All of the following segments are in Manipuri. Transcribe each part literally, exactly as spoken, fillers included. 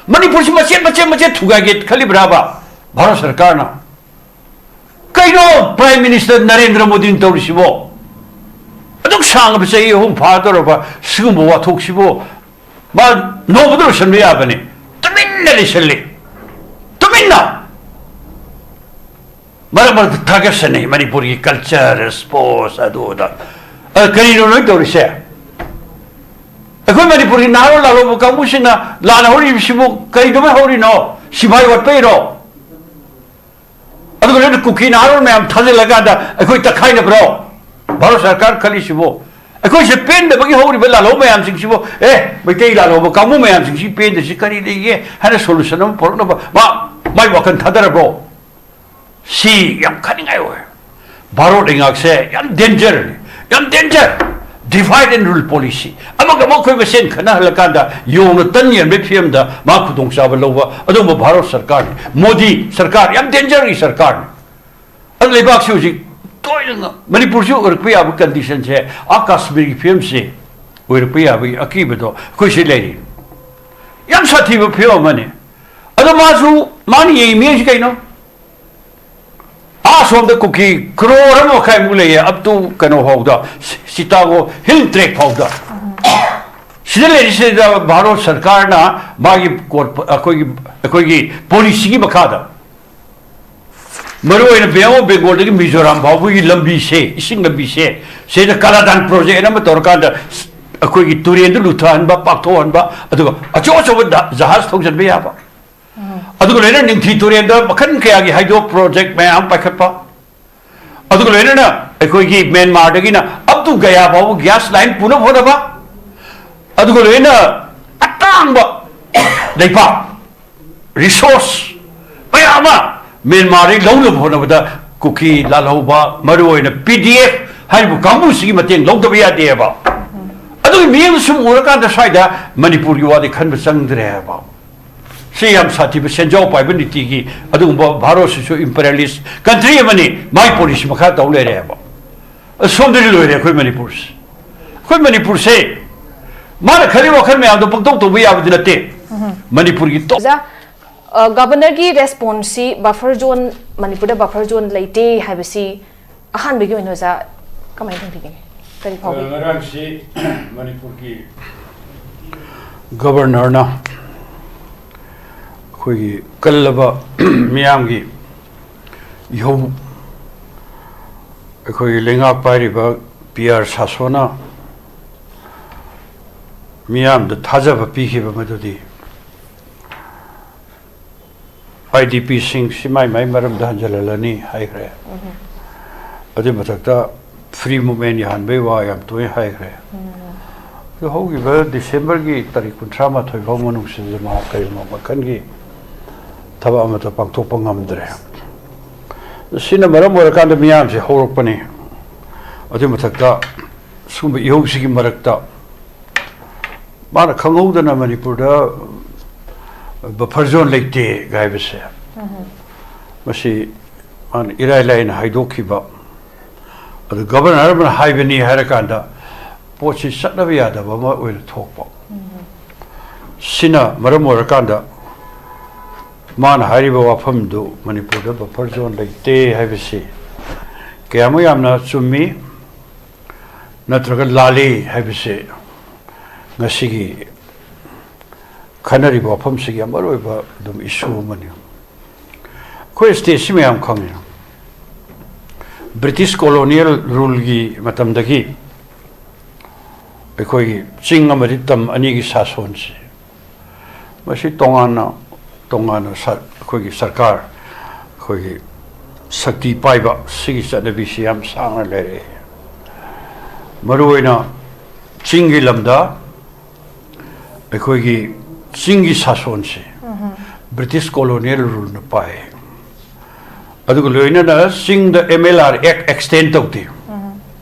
ꯃꯅꯤꯄꯨꯔꯁꯤ ꯃꯆꯦꯠ ꯃꯆꯦꯠ ꯃꯆꯦꯠ ꯊꯨꯒꯥꯏꯒꯦ ꯈꯜꯂꯤꯕ꯭ꯔꯥꯕ ꯚꯥꯔꯠ ꯁꯔꯀꯥꯔꯅ? ꯀꯩꯅꯣ ꯄ꯭ꯔꯥꯏꯝ ꯃꯤꯅꯤꯁꯇꯔ ꯅꯔꯦꯟꯗ꯭ꯔ ꯃꯣꯗꯤꯅ ꯇꯧꯔꯤꯁꯤꯕꯣ? ꯑꯗꯨꯛ ꯁꯥꯡꯉꯕ ꯆꯍꯤ ꯑꯍꯨꯝ ꯐꯥꯗꯧꯔꯕ ꯁꯤꯒꯨꯝꯕ ꯋꯥꯊꯣꯛꯁꯤꯕꯨ ꯃꯥ ꯅꯣꯡꯃꯗ ꯂꯣꯏꯁꯤꯟꯕ ꯌꯥꯕꯅꯤ꯫ ꯇꯨꯃꯤꯟꯅ ꯂꯩꯁꯤꯜꯂꯤ꯫ ꯇꯨꯃꯤꯟꯅ꯫ ꯃꯔꯛ ꯃꯔꯛꯇ ꯊꯥꯒꯠꯁꯅꯩ ꯃꯅꯤꯄꯨꯔꯒꯤ ꯀꯜꯆꯔ, ꯁ꯭ꯄꯣꯔꯠꯁ, ꯑꯗꯨ ꯑꯗꯥ꯫ ꯑ, ꯀꯔꯤꯅꯣ ꯅꯣꯏ ꯇꯧꯔꯤꯁꯦ? ꯑꯩꯈꯣꯏ ꯃꯅꯤꯄꯨꯔꯒꯤ ꯅꯍꯥꯔꯣꯜ ꯂꯥꯜꯍꯧꯕ ꯀꯥꯡꯕꯨꯁꯤꯡꯅ ꯂꯥꯟ ꯍꯧꯔꯤꯕꯁꯤꯕꯨ ꯀꯩꯗꯧꯕꯩ ꯍꯧꯔꯤꯅꯣ? ꯁꯤꯐꯥꯏ ꯑꯣꯠꯄꯩꯔꯣ? ꯑꯗꯨꯒ ꯂꯣꯏꯅ ꯀꯨꯀꯤ ꯅꯍꯥꯔꯣꯜ ꯃꯌꯥꯝ ꯊꯥꯖꯤꯜꯂꯀꯥꯟꯗ ꯑꯩꯈꯣꯏ ꯇꯛꯈꯥꯏꯅꯕ꯭ꯔꯣ? ꯚꯥꯔꯠ ꯁꯔꯀꯥꯔ ꯈꯜꯂꯤꯁꯤꯕꯨ? ꯑꯩꯈꯣꯏꯁꯦ ꯄꯦꯟꯗꯕꯒꯤ ꯍꯧꯔꯤꯕ ꯂꯥꯜꯍꯧ ꯃꯌꯥꯝꯁꯤꯡꯁꯤꯕꯨ, ꯑꯦ, ꯃꯩꯇꯩ ꯂꯥꯜꯍꯧꯕ ꯀꯥꯡꯕꯨ ꯃꯌꯥꯝꯁꯤꯡꯁꯤ ꯄꯦꯟꯗ꯭ꯔꯤꯁꯤ ꯀꯔꯤ ꯂꯩꯒꯦ ꯍꯥꯏꯅ ꯁꯣꯂꯨꯁꯟ ꯑꯃ ꯄꯨꯔꯛꯅꯕ ꯃꯥ, ꯃꯥꯏ ꯋꯥꯈꯜ ꯊꯥꯗꯔꯕ꯭ꯔꯣ? ꯁꯤ ꯌꯥꯝ ꯈꯟꯅꯤꯡꯉꯥꯏ ꯑꯣꯏ꯫ ꯚꯥꯔꯠ ꯂꯩꯉꯥꯛꯁꯦ ꯌꯥꯝ ꯗꯦꯟꯖꯔꯅꯤ, ꯌꯥꯝ danger. Divide and rule policy. ꯑꯃꯒ ꯑꯃꯒ ꯑꯩꯈꯣꯏ ꯃꯁꯦꯟ ꯈꯠꯅꯍꯜꯂꯀꯥꯟꯗ ꯌꯣꯡꯅ ꯇꯟ ꯌꯦꯟꯕꯒꯤ ꯐꯤꯕꯝꯗ ꯃꯥ ꯈꯨꯗꯣꯡꯆꯥꯕ ꯂꯧꯕ ꯑꯗꯨꯒꯨꯝꯕ ꯚꯥꯔꯠ ꯁꯔꯀꯥꯔꯅꯤ꯫ ꯃꯣꯗꯤ ꯁꯔꯀꯥꯔ ꯌꯥꯝ ꯗꯦꯟꯖꯔꯒꯤ ꯁꯔꯀꯥꯔꯅꯤ꯫ ꯑꯗꯨ ꯂꯩꯕꯥꯛꯁꯤ ꯍꯧꯖꯤꯛ ꯇꯣꯏꯅ ꯃꯅꯤꯄꯨꯔꯁꯨ ꯑꯣꯏꯔꯛꯄ ꯌꯥꯕ ꯀꯟꯗꯤꯁꯟꯁꯦ ꯑꯥ ꯀꯥꯁꯃꯤꯔꯒꯤ ꯐꯤꯕꯝꯁꯦ ꯑꯣꯏꯔꯛꯄ ꯌꯥꯕꯒꯤ ꯑꯀꯤꯕꯗꯣ ꯑꯩꯈꯣꯏ ꯁꯤ ꯂꯩꯔꯤ꯫ ꯌꯥꯝ ꯁꯥꯊꯤꯕ ꯐꯤꯕꯝ ꯑꯃꯅꯤ꯫ ꯑꯗꯣ ꯃꯥꯁꯨ, ꯃꯥꯅ ꯌꯦꯡꯉꯤ ꯃꯤꯠꯌꯦꯡꯁꯤ ꯀꯩꯅꯣ? ꯑꯥ ꯁꯣꯝꯗ ꯀꯨꯀꯤ ꯀ꯭ꯔꯣꯔ ꯑꯃ ꯃꯈꯥꯏꯃꯨꯛ ꯂꯩꯌꯦ, up to ꯀꯩꯅꯣ ꯐꯥꯎꯗ, ꯁꯤꯇꯥꯒꯣ ꯍꯤꯜ ꯇ꯭ꯔꯦꯛ ꯐꯥꯎꯗ꯫ ꯁꯤꯗ ꯂꯩꯔꯤꯁꯤꯗ ꯚꯥꯔꯠ ꯁꯔꯀꯥꯔꯅ ꯃꯥꯒꯤ ꯀꯣꯔꯄ-, ꯑꯩꯈꯣꯏꯒꯤ, ꯑꯩꯈꯣꯏꯒꯤ ꯄꯣꯂꯤꯁꯤꯒꯤ ꯃꯈꯥꯗ ꯃꯔꯨꯑꯣꯏꯅ ꯕꯦ ꯑꯣꯐ ꯕꯦꯡꯒꯣꯜꯗꯒꯤ ꯃꯤꯖꯣꯔꯥꯝ ꯐꯥꯎꯕꯒꯤ ꯂꯝꯕꯤꯁꯦ, ꯏꯁꯤꯡ ꯂꯝꯕꯤꯁꯦ, ꯁꯤꯗ ꯀꯥꯂꯥꯗꯥꯟ ꯄ꯭ꯔꯣꯖꯦꯛ ꯑꯃ ꯇꯧꯔꯀꯥꯟꯗ ꯑꯩꯈꯣꯏꯒꯤ ꯇꯨꯔꯦꯟꯗꯨ ꯂꯨꯊꯍꯟꯕ, ꯄꯥꯛꯊꯣꯛꯍꯟꯕ, ꯑꯗꯨꯒ ꯑꯆꯧ ꯑꯆꯧꯕ ꯖ-, ꯖꯍꯥꯖ ꯊꯧꯖꯤꯟꯕ ꯌꯥꯕ, ꯑꯗꯨꯒ ꯂꯣꯏꯅ ꯅꯤꯡꯊꯤ ꯇꯨꯔꯦꯟꯗ ꯃꯈꯜ ꯀꯌꯥꯒꯤ ꯍꯥꯏꯗ꯭ꯔꯣ ꯄ꯭ꯔꯣꯖꯦꯛ ꯃꯌꯥꯝ ꯄꯥꯏꯈꯠꯄ, ꯑꯗꯨꯒ ꯂꯣꯏꯅꯅ ꯑꯩꯈꯣꯏꯒꯤ ꯃ꯭ꯌꯥꯟꯃꯥꯔꯗꯒꯤꯅ up to ꯒꯌꯥ ꯐꯥꯎꯕ ꯒ꯭ꯌꯥꯁ ꯂꯥꯏꯟ ꯄꯨꯅꯕ ꯍꯣꯠꯅꯕ, ꯑꯗꯨꯒ ꯂꯣꯏꯅ ꯑꯇꯥꯡꯕ ꯂꯩꯄꯥꯛ ꯔꯤꯁꯣꯔꯁ ꯃꯌꯥꯝ ꯑꯃ ꯃ꯭ꯌꯥꯟꯃꯥꯔꯗꯒꯤ ꯂꯧꯅꯕ ꯍꯣꯠꯅꯕꯗ ꯀꯨꯀꯤ ꯂꯥꯜꯍꯧꯕ, ꯃꯔꯨꯑꯣꯏꯅ ꯄꯤ ꯗꯤ ꯑꯦꯐ ꯍꯥꯏꯔꯤꯕ ꯀꯥꯡꯕꯨꯁꯤꯒꯤ ꯃꯇꯦꯡ ꯂꯧꯗꯕ ꯌꯥꯗꯦꯕ꯫ ꯑꯗꯨꯒꯤ ꯃꯤꯠꯌꯦꯡꯗ ꯁꯨꯝ ꯎꯔꯀꯥꯟꯗ ꯁ꯭ꯋꯥꯏꯗ ꯃꯅꯤꯄꯨꯔꯒꯤ ꯋꯥꯗꯤ ꯈꯟꯕ ꯆꯪꯗ꯭ꯔꯦꯕ꯫ ꯁꯤ ꯌꯥꯝ ꯁꯥꯊꯤꯕ ꯁꯦꯟꯖꯥꯎ ꯄꯥꯏꯕ ꯅꯤꯇꯤꯒꯤ ꯑꯗꯨꯒꯨꯝꯕ ꯚꯥꯔꯠꯁꯤꯁꯨ imperialist country ꯑꯃꯅꯤ, ꯃꯥꯏ ꯄꯣꯂꯤꯁꯤ ꯃꯈꯥ ꯇꯧ ꯂꯩꯔꯦꯕ꯫ ꯑꯁꯣꯝꯗꯗꯤ ꯂꯣꯏꯔꯦ ꯑꯩꯈꯣꯏ ꯃꯅꯤꯄꯨꯔꯁꯦ꯫ ꯑꯩꯈꯣꯏ ꯃꯅꯤꯄꯨꯔꯁꯦ ꯃꯥꯅ ꯈꯜꯂꯤ ꯋꯥꯈꯜ ꯃꯌꯥꯝꯗꯣ ꯄꯪꯇꯧ ꯇꯧꯕ ꯌꯥꯕꯗꯤ ꯅꯠꯇꯦ꯫ ꯃꯅꯤꯄꯨꯔꯒꯤ ꯇꯣꯞ ꯑꯣꯖꯥ, ꯒꯕꯔꯅꯔꯒꯤ ꯔꯦꯁꯄꯣꯟꯁꯁꯤ ꯕꯐꯔ ꯖꯣꯟ, ꯃꯅꯤꯄꯨꯔꯗ ꯕꯐꯔ ꯖꯣꯟ ꯂꯩꯇꯦ ꯍꯥꯏꯕꯁꯤ ꯑꯍꯥꯟꯕꯒꯤ ꯑꯣꯏꯅ ꯑꯣꯖꯥ ꯀꯃꯥꯏꯅ ꯊꯝꯕꯤꯒꯅꯤ? ꯀꯔꯤ ꯐꯥꯎꯕꯤ? ꯉꯔꯥꯡꯁꯤ ꯃꯅꯤꯄꯨꯔꯒꯤ ꯒꯕꯔꯅꯔꯅ ꯑꯩꯈꯣꯏꯒꯤ ꯀꯜꯂꯕ ꯃꯤꯌꯥꯝꯒꯤ ꯏꯍꯧ, ꯑꯩꯈꯣꯏꯒꯤ ꯂꯩꯉꯥꯛ ꯄꯥꯏꯔꯤꯕ ꯄꯤ ꯑꯥꯔ ꯁꯥꯁꯣꯅ ꯃꯤꯌꯥꯝꯗ ꯊꯥꯖꯕ ꯄꯤꯈꯤꯕ ꯃꯗꯨꯗꯤ ꯑꯥꯏ ꯗꯤ ꯄꯤꯁꯤꯡꯁꯤ ꯃꯥꯏ ꯃꯥꯏ ꯃꯔꯝꯗ ꯍꯟꯖꯤꯜꯍꯜꯂꯅꯤ ꯍꯥꯏꯈ꯭ꯔꯦ꯫ ꯑꯗꯨꯏ ꯃꯊꯛꯇ ꯐ꯭ꯔꯤ ꯃꯨꯞꯃꯦꯟ ꯌꯥꯍꯟꯕꯩ ꯋꯥ ꯌꯥꯝ ꯇꯣꯏꯅ ꯍꯥꯏꯈ꯭ꯔꯦ꯫ ꯑꯗꯨ ꯍꯧꯈꯤꯕ ꯗꯤꯁꯦꯝꯕꯔꯒꯤ ꯇꯥꯔꯤꯛ ꯀꯨꯟꯊ꯭ꯔꯥ ꯃꯥꯊꯣꯏ ꯐꯥꯎ ꯃꯅꯨꯡꯁꯤꯗ ꯃꯥ ꯀꯔꯤꯒꯨꯝꯕ ꯃꯈꯜꯒꯤ ꯊꯕꯛ ꯑꯃꯠꯇ ꯄꯥꯡꯊꯣꯛꯄ ꯉꯝꯗ꯭ꯔꯦ꯫ ꯁꯤꯅ ꯃꯔꯝ ꯑꯣꯏꯔꯀꯥꯟꯗ ꯃꯤꯌꯥꯝꯁꯦ ꯍꯧꯔꯛꯄꯅꯤ꯫ ꯑꯗꯨꯏ ꯃꯊꯛꯇ ꯁꯤꯒꯨꯝꯕ ꯏꯍꯧꯁꯤꯒꯤ ꯃꯔꯛꯇ ꯃꯥꯅ ꯈꯪꯍꯧꯗꯅ ꯃꯅꯤꯄꯨꯔꯗ ꯕꯐꯔ ꯖꯣꯟ ꯂꯩꯇꯦ ꯍꯥꯏꯕꯁꯦ, ꯃꯁꯤ ꯃꯥꯅ ꯏꯔꯥꯏ ꯂꯥꯏꯅ ꯍꯥꯏꯗꯣꯛꯈꯤꯕ꯫ ꯑꯗꯨ ꯒꯕꯔꯅꯔ ꯑꯃꯅ ꯍꯥꯏꯕꯅꯤ ꯍꯥꯏꯔꯀꯥꯟꯗ ꯄꯣꯠꯁꯤ ꯆꯠꯅꯕ ꯌꯥꯗꯕ ꯑꯃ ꯑꯣꯏꯅ ꯊꯣꯛꯄ꯫ ꯁꯤꯅ ꯃꯔꯝ ꯑꯣꯏꯔꯀꯥꯟꯗ ꯃꯥꯅ ꯍꯥꯏꯔꯤꯕ ꯋꯥꯐꯝꯗꯨ ꯃꯅꯤꯄꯨꯔꯗ ꯕꯐꯔ ꯖꯣꯟ ꯂꯩꯇꯦ ꯍꯥꯏꯕꯁꯤ ꯀꯌꯥꯃꯨꯛ ꯌꯥꯝꯅ ꯆꯨꯝꯃꯤ ꯅꯠꯇ꯭ꯔꯒ ꯂꯥꯜꯂꯤ ꯍꯥꯏꯕꯁꯤ ꯉꯁꯤꯒꯤ ꯈꯟꯅꯔꯤꯕ ꯋꯥꯐꯝꯁꯤꯒꯤ ꯌꯥꯝ ꯃꯔꯨꯑꯣꯏꯕ ꯑꯗꯨꯝ ꯏꯁꯨ ꯑꯃꯅꯤ꯫ ꯑꯩꯈꯣꯏ ꯁ꯭ꯇꯦꯠꯁꯤ ꯃꯌꯥꯝ ꯈꯪꯉꯤ, ꯕ꯭ꯔꯤꯇꯤꯁ ꯀꯣꯂꯣꯅꯤꯌꯦꯜ ꯔꯨꯜꯒꯤ ꯃꯇꯝꯗꯒꯤ ꯑꯩꯈꯣꯏꯒꯤ ꯆꯤꯡ ꯑꯃꯗꯤ ꯇꯝ ꯑꯅꯤꯒꯤ ꯁꯥꯁꯣꯟꯁꯤ ꯃꯁꯤ ꯇꯣꯉꯥꯟꯅ ꯇꯣꯉꯥꯟꯅ ꯁ- ꯑꯩꯈꯣꯏꯒꯤ ꯁꯔꯀꯥꯔ, ꯑꯩꯈꯣꯏꯒꯤ ꯁꯛꯇꯤ ꯄꯥꯏꯕ ꯁꯤꯒꯤ ꯆꯠꯅꯕꯤꯁꯤ ꯌꯥꯝ ꯁꯥꯡꯅ ꯂꯩꯔꯛꯑꯦ꯫ ꯃꯔꯨꯑꯣꯏꯅ ꯆꯤꯡꯒꯤ ꯂꯝꯗ ꯑꯩꯈꯣꯏꯒꯤ ꯆꯤꯡꯒꯤ ꯁꯥꯁꯣꯟꯁꯦ ꯕ꯭ꯔꯤꯇꯤꯁ ꯀꯣꯂꯣꯅꯤꯌꯦꯜ ꯔꯨꯜꯅ ꯄꯥꯏ꯫ ꯑꯗꯨꯒ ꯂꯣꯏꯅꯅ ꯆꯤꯡꯗ ꯑꯦꯝ ꯑꯦꯜ ꯑꯥꯔ ꯑꯦꯛ ꯑꯦꯛꯁꯇꯦꯟ ꯇꯧꯗꯦ꯫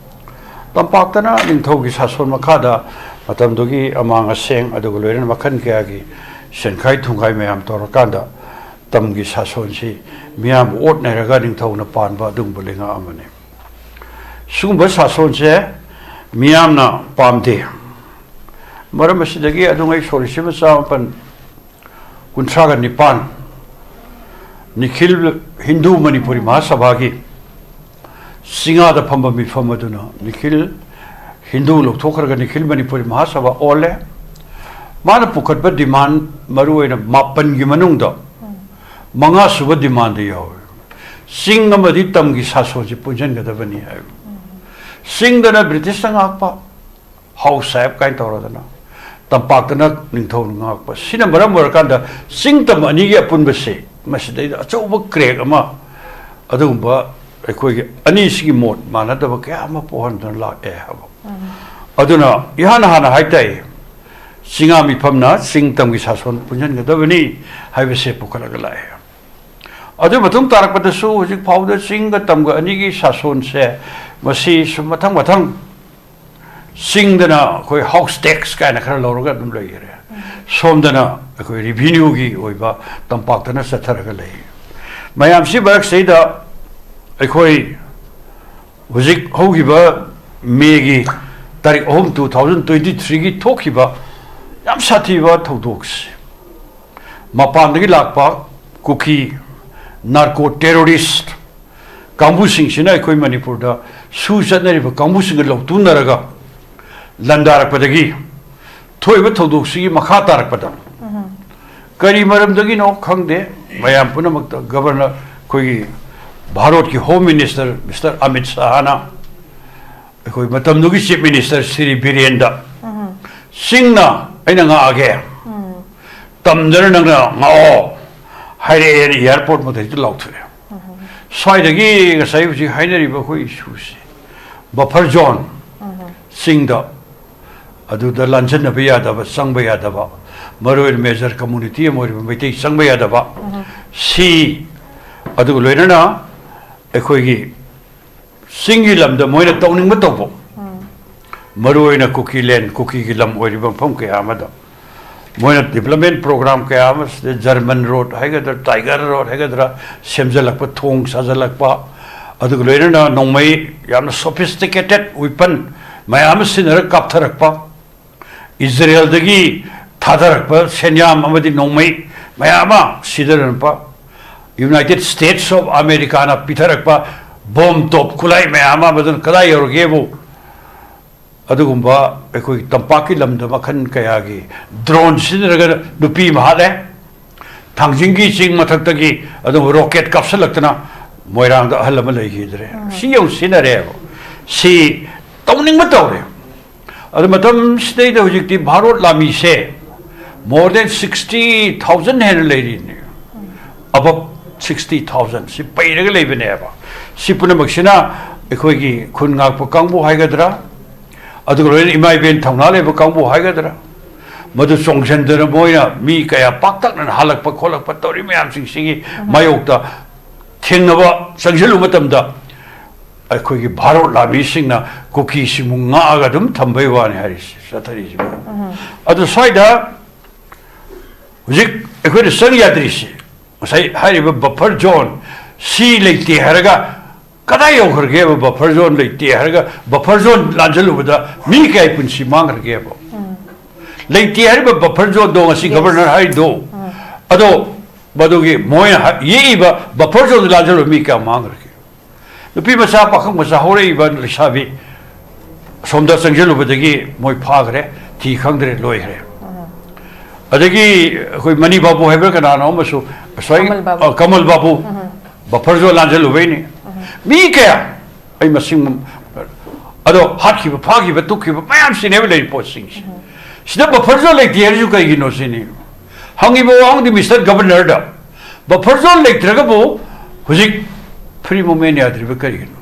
ꯇꯝꯄꯥꯛꯇꯅ ꯅꯤꯡꯊꯧꯒꯤ ꯁꯥꯁꯣꯟ ꯃꯈꯥꯗ ꯃꯇꯝꯗꯨꯒꯤ ꯑꯃꯥꯡ ꯑꯁꯦꯡ ꯑꯗꯨꯒ ꯂꯣꯏꯅꯅ ꯃꯈꯜ ꯀꯌꯥꯒꯤ ꯁꯦꯟꯈꯥꯏ ꯊꯨꯝꯈꯥꯏ ꯃꯌꯥꯝ ꯇꯧꯔꯀꯥꯟꯗ ꯇꯝꯒꯤ ꯁꯥꯁꯣꯟꯁꯤ ꯃꯤꯌꯥꯝꯕꯨ ꯑꯣꯠꯅꯔꯒ ꯅꯤꯡꯊꯧꯅ ꯄꯥꯟꯕ ꯑꯗꯨꯒꯨꯝꯕ ꯂꯩꯉꯥꯛ ꯑꯃꯅꯤ꯫ ꯁꯤꯒꯨꯝꯕ ꯁꯥꯁꯣꯟꯁꯦ ꯃꯤꯌꯥꯝꯅ ꯄꯥꯝꯗꯦ꯫ ꯃꯔꯝ ꯑꯁꯤꯗꯒꯤ ꯑꯗꯨꯉꯩ ꯁꯣꯔꯤꯁꯤꯃ ꯆꯥꯃꯥꯄꯟ ꯀꯨꯟꯊ꯭ꯔꯥꯒ ꯅꯤꯄꯥꯟ, ꯅꯤꯈꯤꯜ ꯍꯤꯟꯗꯨ ꯃꯅꯤꯄꯨꯔꯤ ꯃꯍꯥꯁꯚꯥꯒꯤ ꯆꯤꯡꯉꯥꯗ ꯐꯝꯕ ꯃꯤꯐꯝ ꯑꯗꯨꯅ ꯅꯤꯈꯤꯜ ꯍꯤꯟꯗꯨ ꯂꯧꯊꯣꯛꯈ꯭ꯔꯒ ꯅꯤꯈꯤꯜ ꯃꯅꯤꯄꯨꯔꯤ ꯃꯍꯥꯁꯚꯥ ꯑꯣꯜꯂꯦ꯫ ꯃꯥꯅ ꯄꯨꯈꯠꯄ demand ꯃꯔꯨꯑꯣꯏꯅ ꯃꯥꯄꯟꯒꯤ ꯃꯅꯨꯡꯗ ꯃꯉꯥ ꯁꯨꯕ demandꯗ ꯌꯥꯎꯋꯦ꯫ ꯆꯤꯡ ꯑꯃꯗꯤ ꯇꯝꯒꯤ ꯁꯥꯁꯣꯟꯁꯤ ꯄꯨꯟꯁꯤꯟꯒꯗꯕꯅꯤ ꯍꯥꯏꯕ꯫ ꯆꯤꯡꯗꯅ ꯕ꯭ꯔꯤꯇꯤꯁꯅ ꯉꯥꯛꯄ, ꯍꯥꯎ ꯁꯥꯍꯦꯕ ꯀꯥꯏꯅ ꯇꯧꯔꯗꯅ, ꯇꯝꯄꯥꯛꯇꯅ ꯅꯤꯡꯊꯧꯅ ꯉꯥꯛꯄ꯫ ꯁꯤꯅ ꯃꯔꯝ ꯑꯣꯏꯔꯀꯥꯟꯗ ꯆꯤꯡ ꯇꯝ ꯑꯅꯤꯒꯤ ꯑꯄꯨꯟꯕꯁꯦ ꯃꯁꯤꯗꯩꯗ ꯑꯆꯧꯕ crack ꯑꯃ, ꯑꯗꯨꯒꯨꯝꯕ ꯑꯩꯈꯣꯏꯒꯤ ꯑꯅꯤꯁꯤꯒꯤ ꯃꯣꯠ ꯃꯥꯟꯅꯗꯕ ꯀꯌꯥ ꯑꯃ ꯄꯣꯛꯍꯟꯗꯨꯅ ꯂꯥꯛꯑꯦ ꯍꯥꯏꯕ꯫ ꯑꯗꯨꯅ ꯏꯍꯥꯟ ꯍꯥꯟꯅ ꯍꯥꯏꯇꯥꯏ, ꯆꯤꯡꯉꯥ ꯃꯤꯐꯝꯅ ꯆꯤꯡ ꯇꯝꯒꯤ ꯁꯥꯁꯣꯟ ꯄꯨꯟꯁꯤꯟꯒꯗꯕꯅꯤ ꯍꯥꯏꯕꯁꯦ ꯄꯨꯈꯠꯂꯒ ꯂꯥꯛꯑꯦ꯫ ꯑꯗꯨ ꯃꯇꯨꯡ ꯇꯥꯔꯛꯄꯗꯁꯨ ꯍꯧꯖꯤꯛ ꯐꯥꯎꯕꯗ ꯆꯤꯡꯒ ꯇꯝꯒ ꯑꯅꯤꯒꯤ ꯁꯥꯁꯣꯟꯁꯦ ꯃꯁꯤ ꯁꯨꯝ ꯃꯊꯪ ꯃꯊꯪ ꯆꯤꯡꯗꯅ ꯑꯩꯈꯣꯏ house tax ꯀꯥꯏꯅ ꯈꯔ ꯂꯧꯔꯒ ꯑꯗꯨꯝ ꯂꯩꯈꯔꯦ꯫ ꯁꯣꯝꯗꯅ ꯑꯩꯈꯣꯏ revenueꯒꯤ ꯑꯣꯏꯕ ꯇꯝꯄꯥꯛꯇꯅ ꯆꯠꯊꯔꯒ ꯂꯩ꯫ ꯃꯌꯥꯝꯁꯤ ꯃꯔꯛꯁꯤꯗ ꯑꯩꯈꯣꯏ ꯍꯧꯖꯤꯛ ꯍꯧꯈꯤꯕ ꯃꯦꯒꯤ ꯇꯥꯔꯤꯛ ꯑꯍꯨꯝ, two thousand twenty threeꯒꯤ ꯊꯣꯛꯈꯤꯕ ꯌꯥꯝ ꯁꯥꯊꯤꯕ ꯊꯧꯗꯣꯛꯁꯦ, ꯃꯄꯥꯟꯗꯒꯤ ꯂꯥꯛꯄ ꯀꯨꯀꯤ narco terrorist ꯀꯥꯡꯕꯨꯁꯤꯡꯁꯤꯅ ꯑꯩꯈꯣꯏ ꯃꯅꯤꯄꯨꯔꯗ ꯁꯨ ꯆꯠꯅꯔꯤꯕ ꯀꯥꯡꯕꯨꯁꯤꯡꯒ ꯂꯧꯇꯨꯅꯔꯒ ꯂꯥꯟꯗꯥꯔꯛꯄꯗꯒꯤ ꯊꯣꯛꯏꯕ ꯊꯧꯗꯣꯛꯁꯤꯒꯤ ꯃꯈꯥ ꯇꯥꯔꯛꯄꯗ ꯀꯔꯤ ꯃꯔꯝꯗꯒꯤꯅꯣ ꯈꯪꯗꯦ, ꯃꯌꯥꯝ ꯄꯨꯝꯅꯃꯛꯇ ꯒꯕꯔꯅꯔ, ꯑꯩꯈꯣꯏꯒꯤ ꯚꯥꯔꯠꯀꯤ Home Minister Mister ꯑꯃꯤꯠ ꯁꯥꯍꯅ ꯑꯩꯈꯣꯏ ꯃꯇꯝꯗꯨꯒꯤ Chief Minister ꯁ꯭ꯔꯤ ꯕꯤꯔꯦꯟꯗ ꯁꯤꯡꯅ "ꯑꯩꯅ ꯉꯥꯛꯑꯒꯦ, ꯇꯝꯗꯅ ꯅꯪꯅ ꯉꯥꯛꯑꯣ" ꯍꯥꯏꯔꯛꯑꯦꯅ airport ꯃꯊꯛꯇ ꯂꯥꯎꯊꯣꯛꯑꯦ꯫ ꯁ꯭ꯋꯥꯏꯗꯒꯤ ꯉꯁꯥꯏ ꯍꯧꯖꯤꯛ ꯍꯥꯏꯅꯔꯤꯕ ꯑꯩꯈꯣꯏ issue ꯁꯦ, buffer zone, ꯆꯤꯡꯗ ꯑꯗꯨꯗ ꯂꯥꯟꯖꯟꯅꯕ ꯌꯥꯗꯕ, ꯆꯪꯕ ꯌꯥꯗꯕ, ꯃꯔꯨꯑꯣꯏꯅ major community ꯑꯃ ꯑꯣꯏꯔꯤꯕ ꯃꯩꯇꯩ ꯆꯪꯕ ꯌꯥꯗꯕ, ꯁꯤ, ꯑꯗꯨꯒ ꯂꯣꯏꯅꯅ ꯑꯩꯈꯣꯏꯒꯤ ꯆꯤꯡꯒꯤ ꯂꯝꯗ ꯃꯣꯏꯅ ꯇꯧꯅꯤꯡꯕ ꯇꯧꯕ, ꯃꯔꯨꯑꯣꯏꯅ ꯀꯨꯀꯤ land, ꯀꯨꯀꯤꯒꯤ ꯂꯝ ꯑꯣꯏꯔꯤꯕ ꯃꯐꯝ ꯀꯌꯥ ꯑꯃꯗ ꯃꯣꯏꯅ development program ꯀꯌꯥ ꯑꯃ, ꯁꯤꯗ German road ꯍꯥꯏꯒꯗ꯭ꯔꯥ, Tiger road ꯍꯥꯏꯒꯗ꯭ꯔꯥ, ꯁꯦꯝꯖꯤꯜꯂꯛꯄ, ꯊꯣꯡ ꯁꯥꯖꯤꯜꯂꯛꯄ, ꯑꯗꯨꯒ ꯂꯣꯏꯅꯅ ꯅꯣꯡꯃꯩ, ꯌꯥꯝꯅ sophisticated weapon ꯃꯌꯥꯝ ꯑꯃ ꯁꯤꯖꯤꯟꯅꯔꯒ ꯀꯥꯞꯊꯔꯛꯄ, ꯏꯖꯔꯦꯜꯗꯒꯤ ꯊꯥꯗꯔꯛꯄ ꯁꯦꯟꯌꯥꯝ ꯑꯃꯗꯤ ꯅꯣꯡꯃꯩ ꯃꯌꯥꯝ ꯑꯃ ꯁꯤꯗꯔꯛꯄ, United States of Americaꯅ ꯄꯤꯊꯔꯛꯄ ꯕꯣꯝ ꯇꯣꯞ ꯈꯨꯠꯂꯥꯏ ꯃꯌꯥꯝ ꯑꯃ ꯃꯗꯨꯅ ꯀꯗꯥꯏ ꯌꯧꯔꯒꯦꯕꯨ, ꯑꯗꯨꯒꯨꯝꯕ ꯑꯩꯈꯣꯏꯒꯤ ꯇꯝꯄꯥꯛꯀꯤ ꯂꯝꯗ ꯃꯈꯜ ꯀꯌꯥꯒꯤ ꯗ꯭ꯔꯣꯟ ꯁꯤꯖꯤꯟꯅꯔꯒ ꯅꯨꯄꯤ ꯑꯃ ꯍꯥꯠꯂꯦ꯫ ꯊꯥꯡꯖꯤꯡꯒꯤ ꯆꯤꯡ ꯃꯊꯛꯇꯒꯤ ꯑꯗꯨꯝ ꯔꯣꯀꯦꯠ ꯀꯥꯞꯁꯤꯜꯂꯛꯇꯅ ꯃꯣꯏꯔꯥꯡꯗ ꯑꯍꯜ ꯑꯃ ꯂꯩꯈꯤꯗ꯭ꯔꯦ꯫ ꯁꯤ ꯌꯧ ꯁꯤꯖꯤꯟꯅꯔꯦꯕ꯫ ꯁꯤ ꯇꯧꯅꯤꯡꯕ ꯇꯧꯔꯦ꯫ ꯑꯗꯨ ꯃꯇꯝꯁꯤꯗꯩꯗ ꯍꯧꯖꯤꯛꯇꯤ Bharat ꯂꯥꯟꯃꯤꯁꯦ more than sixty thousand ꯍꯦꯟꯅ ꯂꯩꯔꯤꯅꯦ꯫ Above sixty thousand ꯁꯤ ꯄꯩꯔꯒ ꯂꯩꯕꯅꯦꯕ꯫ ꯁꯤ ꯄꯨꯝꯅꯃꯛꯁꯤꯅ ꯑꯩꯈꯣꯏꯒꯤ ꯈꯨꯟ ꯉꯥꯛꯄ ꯀꯥꯡꯕꯨ ꯍꯥꯏꯒꯗ꯭ꯔꯥ, ꯑꯗꯨꯒ ꯂꯣꯏꯅ ꯏꯃꯥ ꯏꯕꯦꯟ ꯊꯧꯅꯥ ꯂꯩꯕ ꯀꯥꯡꯕꯨ ꯍꯥꯏꯒꯗ꯭ꯔꯥ, ꯃꯗꯨ ꯆꯣꯡꯁꯤꯟꯗꯅ ꯃꯣꯏꯅ ꯃꯤ ꯀꯌꯥ ꯄꯥꯛꯇꯛꯅꯅ ꯍꯜꯂꯛꯄ ꯈꯣꯠꯂꯛꯄ ꯇꯧꯔꯤ ꯃꯌꯥꯝꯁꯤꯡꯁꯤꯒꯤ ꯃꯥꯌꯣꯛꯇ ꯊꯦꯡꯅꯕ ꯆꯪꯁꯤꯜꯂꯨꯕ ꯃꯇꯝꯗ ꯑꯩꯈꯣꯏꯒꯤ ꯚꯥꯔꯣꯠ ꯂꯥꯟꯃꯤꯁꯤꯡꯅ ꯀꯨꯀꯤꯁꯤꯡꯕꯨ ꯉꯥꯛꯑꯒ ꯑꯗꯨꯝ ꯊꯝꯕꯩ ꯋꯥꯅꯤ ꯍꯥꯏꯔꯤꯁꯤ, ꯆꯠꯊꯔꯤꯁꯤꯕꯨ꯫ ꯑꯗꯨ ꯁ꯭ꯋꯥꯏꯗ ꯍꯧꯖꯤꯛ ꯑꯩꯈꯣꯏꯅ ꯆꯪ ꯌꯥꯗ꯭ꯔꯤꯁꯤ, ꯉꯁꯥꯏ ꯍꯥꯏꯔꯤꯕ ꯕꯐꯔ ꯖꯣꯟ ꯁꯤ ꯂꯩꯇꯦ ꯍꯥꯏꯔꯒ, ꯀꯗꯥꯏ ꯌꯧꯈ꯭ꯔꯒꯦꯕ? ꯕꯐꯔ ꯖꯣꯟ ꯂꯩꯇꯦ ꯍꯥꯏꯔꯒ, ꯕꯐꯔ ꯖꯣꯟ ꯂꯥꯟꯖꯜꯂꯨꯕꯗ ꯃꯤ ꯀꯌꯥꯒꯤ ꯄꯨꯟꯁꯤ ꯃꯥꯡꯈ꯭ꯔꯒꯦꯕ? ꯂꯩꯇꯦ ꯍꯥꯏꯔꯤꯕ ꯕꯐꯔ ꯖꯣꯟꯗꯣ ꯉꯁꯤ ꯒꯕꯔꯅꯔ ꯍꯥꯏꯔꯤꯗꯣ, ꯑꯗꯣ ꯃꯗꯨꯒꯤ ꯃꯣꯏꯅ ꯍꯥꯏ-, ꯌꯦꯛꯏꯕ ꯕꯐꯔ ꯖꯣꯟꯗ ꯂꯥꯟꯖꯜꯂꯨꯕ ꯃꯤ ꯀꯌꯥ ꯃꯥꯡꯈ꯭ꯔꯒꯦ? ꯅꯨꯄꯤ ꯃꯆꯥ, ꯄꯥꯈꯪ ꯃꯆꯥ, ꯍꯧꯔꯛꯏꯕ ꯂꯩꯁꯥꯕꯤ ꯁꯣꯝꯗ ꯆꯪꯁꯤꯜꯂꯨꯕꯗꯒꯤ ꯃꯣꯏ ꯐꯥꯈ꯭ꯔꯦ, ꯊꯤ ꯈꯪꯗ꯭ꯔꯦ, ꯂꯣꯏꯈ꯭ꯔꯦ꯫ ꯑꯗꯒꯤ ꯑꯩꯈꯣꯏ ꯃꯅꯤ ꯕꯥꯕꯨ ꯍꯥꯏꯕ꯭ꯔꯥ ꯀꯅꯥꯅꯣ ꯑꯃꯁꯨ ꯉꯁꯥꯏ, ꯀꯃꯜ ꯕꯥꯕꯨ꯫ ꯑ, ꯀꯃꯜ ꯕꯥꯕꯨ ꯕꯐꯔ ꯖꯣꯟ ꯂꯥꯟꯖꯜꯂꯨꯕꯩꯅꯤ꯫ ꯃꯤ ꯀꯌꯥ? ꯑꯩ ꯃꯁꯤꯡ, ꯑꯗꯣ ꯍꯥꯠꯈꯤꯕ, ꯐꯥꯈꯤꯕ, ꯇꯨꯞꯈꯤꯕ ꯃꯌꯥꯝꯁꯤꯅꯦꯕ ꯂꯩꯔꯤꯕ ꯄꯣꯠꯁꯤꯡꯁꯦ꯫ ꯁꯤꯗ ꯕꯐꯔ ꯖꯣꯟ ꯂꯩꯇꯦ ꯍꯥꯏꯔꯤꯁꯨ ꯀꯩꯒꯤꯅꯣ ꯁꯤꯅꯤ꯫ ꯍꯪꯉꯤꯕ ꯋꯥꯍꯪꯗꯤ ꯃꯤꯁꯇꯔ ꯒꯕꯔꯅꯔꯗ, ꯕꯐꯔ ꯖꯣꯟ ꯂꯩꯇ꯭ꯔꯒꯕꯨ ꯍꯧꯖꯤꯛ ꯐ꯭ꯔꯤ ꯃꯨꯚꯃꯦꯟ ꯌꯥꯗ꯭ꯔꯤꯕ ꯀꯔꯤꯒꯤꯅꯣ?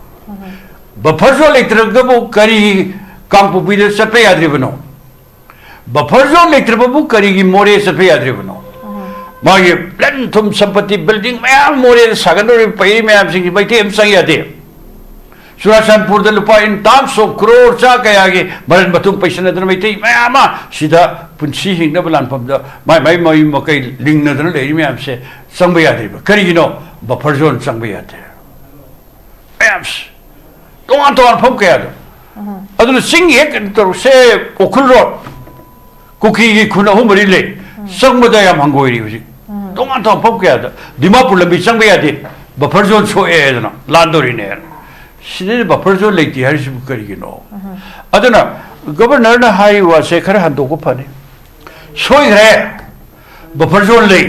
ꯕꯐꯔ ꯖꯣꯟ ꯂꯩꯇ꯭ꯔꯒꯕꯨ ꯀꯔꯤ ꯀꯥꯡꯄꯣꯛꯄꯤꯗ ꯆꯠꯄ ꯌꯥꯗ꯭ꯔꯤꯕꯅꯣ? ꯕꯐꯔ ꯖꯣꯟ ꯂꯩꯇ꯭ꯔꯕꯕꯨ ꯀꯔꯤꯒꯤ ꯃꯣꯔꯦ ꯆꯠꯄ ꯌꯥꯗ꯭ꯔꯤꯕꯅꯣ? ꯃꯥꯒꯤ ꯂꯟ ꯊꯨꯝ ꯁꯝꯄꯇꯤ, ꯕꯤꯜꯗꯤꯡ ꯃꯌꯥꯝ ꯃꯣꯔꯦꯗ ꯁꯥꯒꯠꯅꯔꯤꯕ, ꯄꯩꯔꯤ ꯃꯌꯥꯝꯁꯤꯡꯁꯤ ꯃꯩꯇꯩ ꯑꯃ ꯆꯪ ꯌꯥꯗꯦ꯫ ꯆꯨꯔꯥꯆꯥꯟꯄꯨꯔꯗ ꯂꯨꯄꯥ in terms of crore ꯆꯥ ꯀꯌꯥꯒꯤ ꯃꯔꯟ ꯃꯊꯨꯝ ꯄꯩꯁꯟꯅꯗꯅ ꯃꯩꯇꯩ ꯃꯌꯥꯝ ꯑꯃ ꯁꯤꯗ ꯄꯨꯟꯁꯤ ꯍꯤꯡꯅꯕ ꯂꯥꯟꯐꯝꯗ ꯃꯥꯏ ꯃꯥꯏ ꯃꯌꯨꯝ ꯃꯀꯩ ꯂꯤꯡꯅꯗꯅ ꯂꯩꯔꯤ ꯃꯌꯥꯝꯁꯦ ꯆꯪꯕ ꯌꯥꯗ꯭ꯔꯤꯕ ꯀꯔꯤꯒꯤꯅꯣ? ꯕꯐꯔ ꯖꯣꯟ ꯆꯪꯕ ꯌꯥꯗꯦ꯫ ꯃꯌꯥꯝꯁꯦ ꯇꯣꯉꯥꯟ ꯇꯣꯉꯥꯟꯕ ꯃꯐꯝ ꯀꯌꯥꯗ꯫ ꯑꯗꯨꯅ ꯆꯤꯡꯒꯤ ꯍꯦꯛ ꯀꯩꯅꯣ ꯇꯧꯔꯁꯦ, ꯎꯈ꯭ꯔꯨꯜ ꯔꯣꯗ, ꯀꯨꯀꯤꯒꯤ ꯈꯨꯟ ꯑꯍꯨꯝ ꯃꯔꯤ ꯂꯩ, ꯆꯪꯕꯗ ꯌꯥꯝ ꯍꯪꯒꯣꯏꯔꯤ ꯍꯧꯖꯤꯛ꯫ ꯇꯣꯉꯥꯟ ꯇꯣꯉꯥꯟ ꯃꯐꯝ ꯀꯌꯥꯗ ꯗꯤꯃꯥꯄꯨꯔ ꯂꯝꯕꯤ ꯆꯪꯕ ꯌꯥꯗꯦ, ꯕꯐꯔ ꯖꯣꯟ ꯁꯣꯛꯑꯦ ꯍꯥꯏꯗꯅ ꯂꯥꯟꯗꯧꯔꯤꯅꯦ꯫ ꯁꯤꯗꯩꯗ ꯕꯐꯔ ꯖꯣꯟ ꯂꯩꯇꯦ ꯍꯥꯏꯔꯤꯁꯤꯕꯨ ꯀꯔꯤꯒꯤꯅꯣ? ꯑꯗꯨꯅ ꯒꯕꯔꯅꯔꯅ ꯍꯥꯏꯔꯤꯕ ꯋꯥꯁꯦ ꯈꯔ ꯍꯟꯗꯣꯛꯄ ꯐꯅꯤ꯫ ꯁꯣꯏꯈ꯭ꯔꯦ, ꯕꯐꯔ ꯖꯣꯟ ꯂꯩ,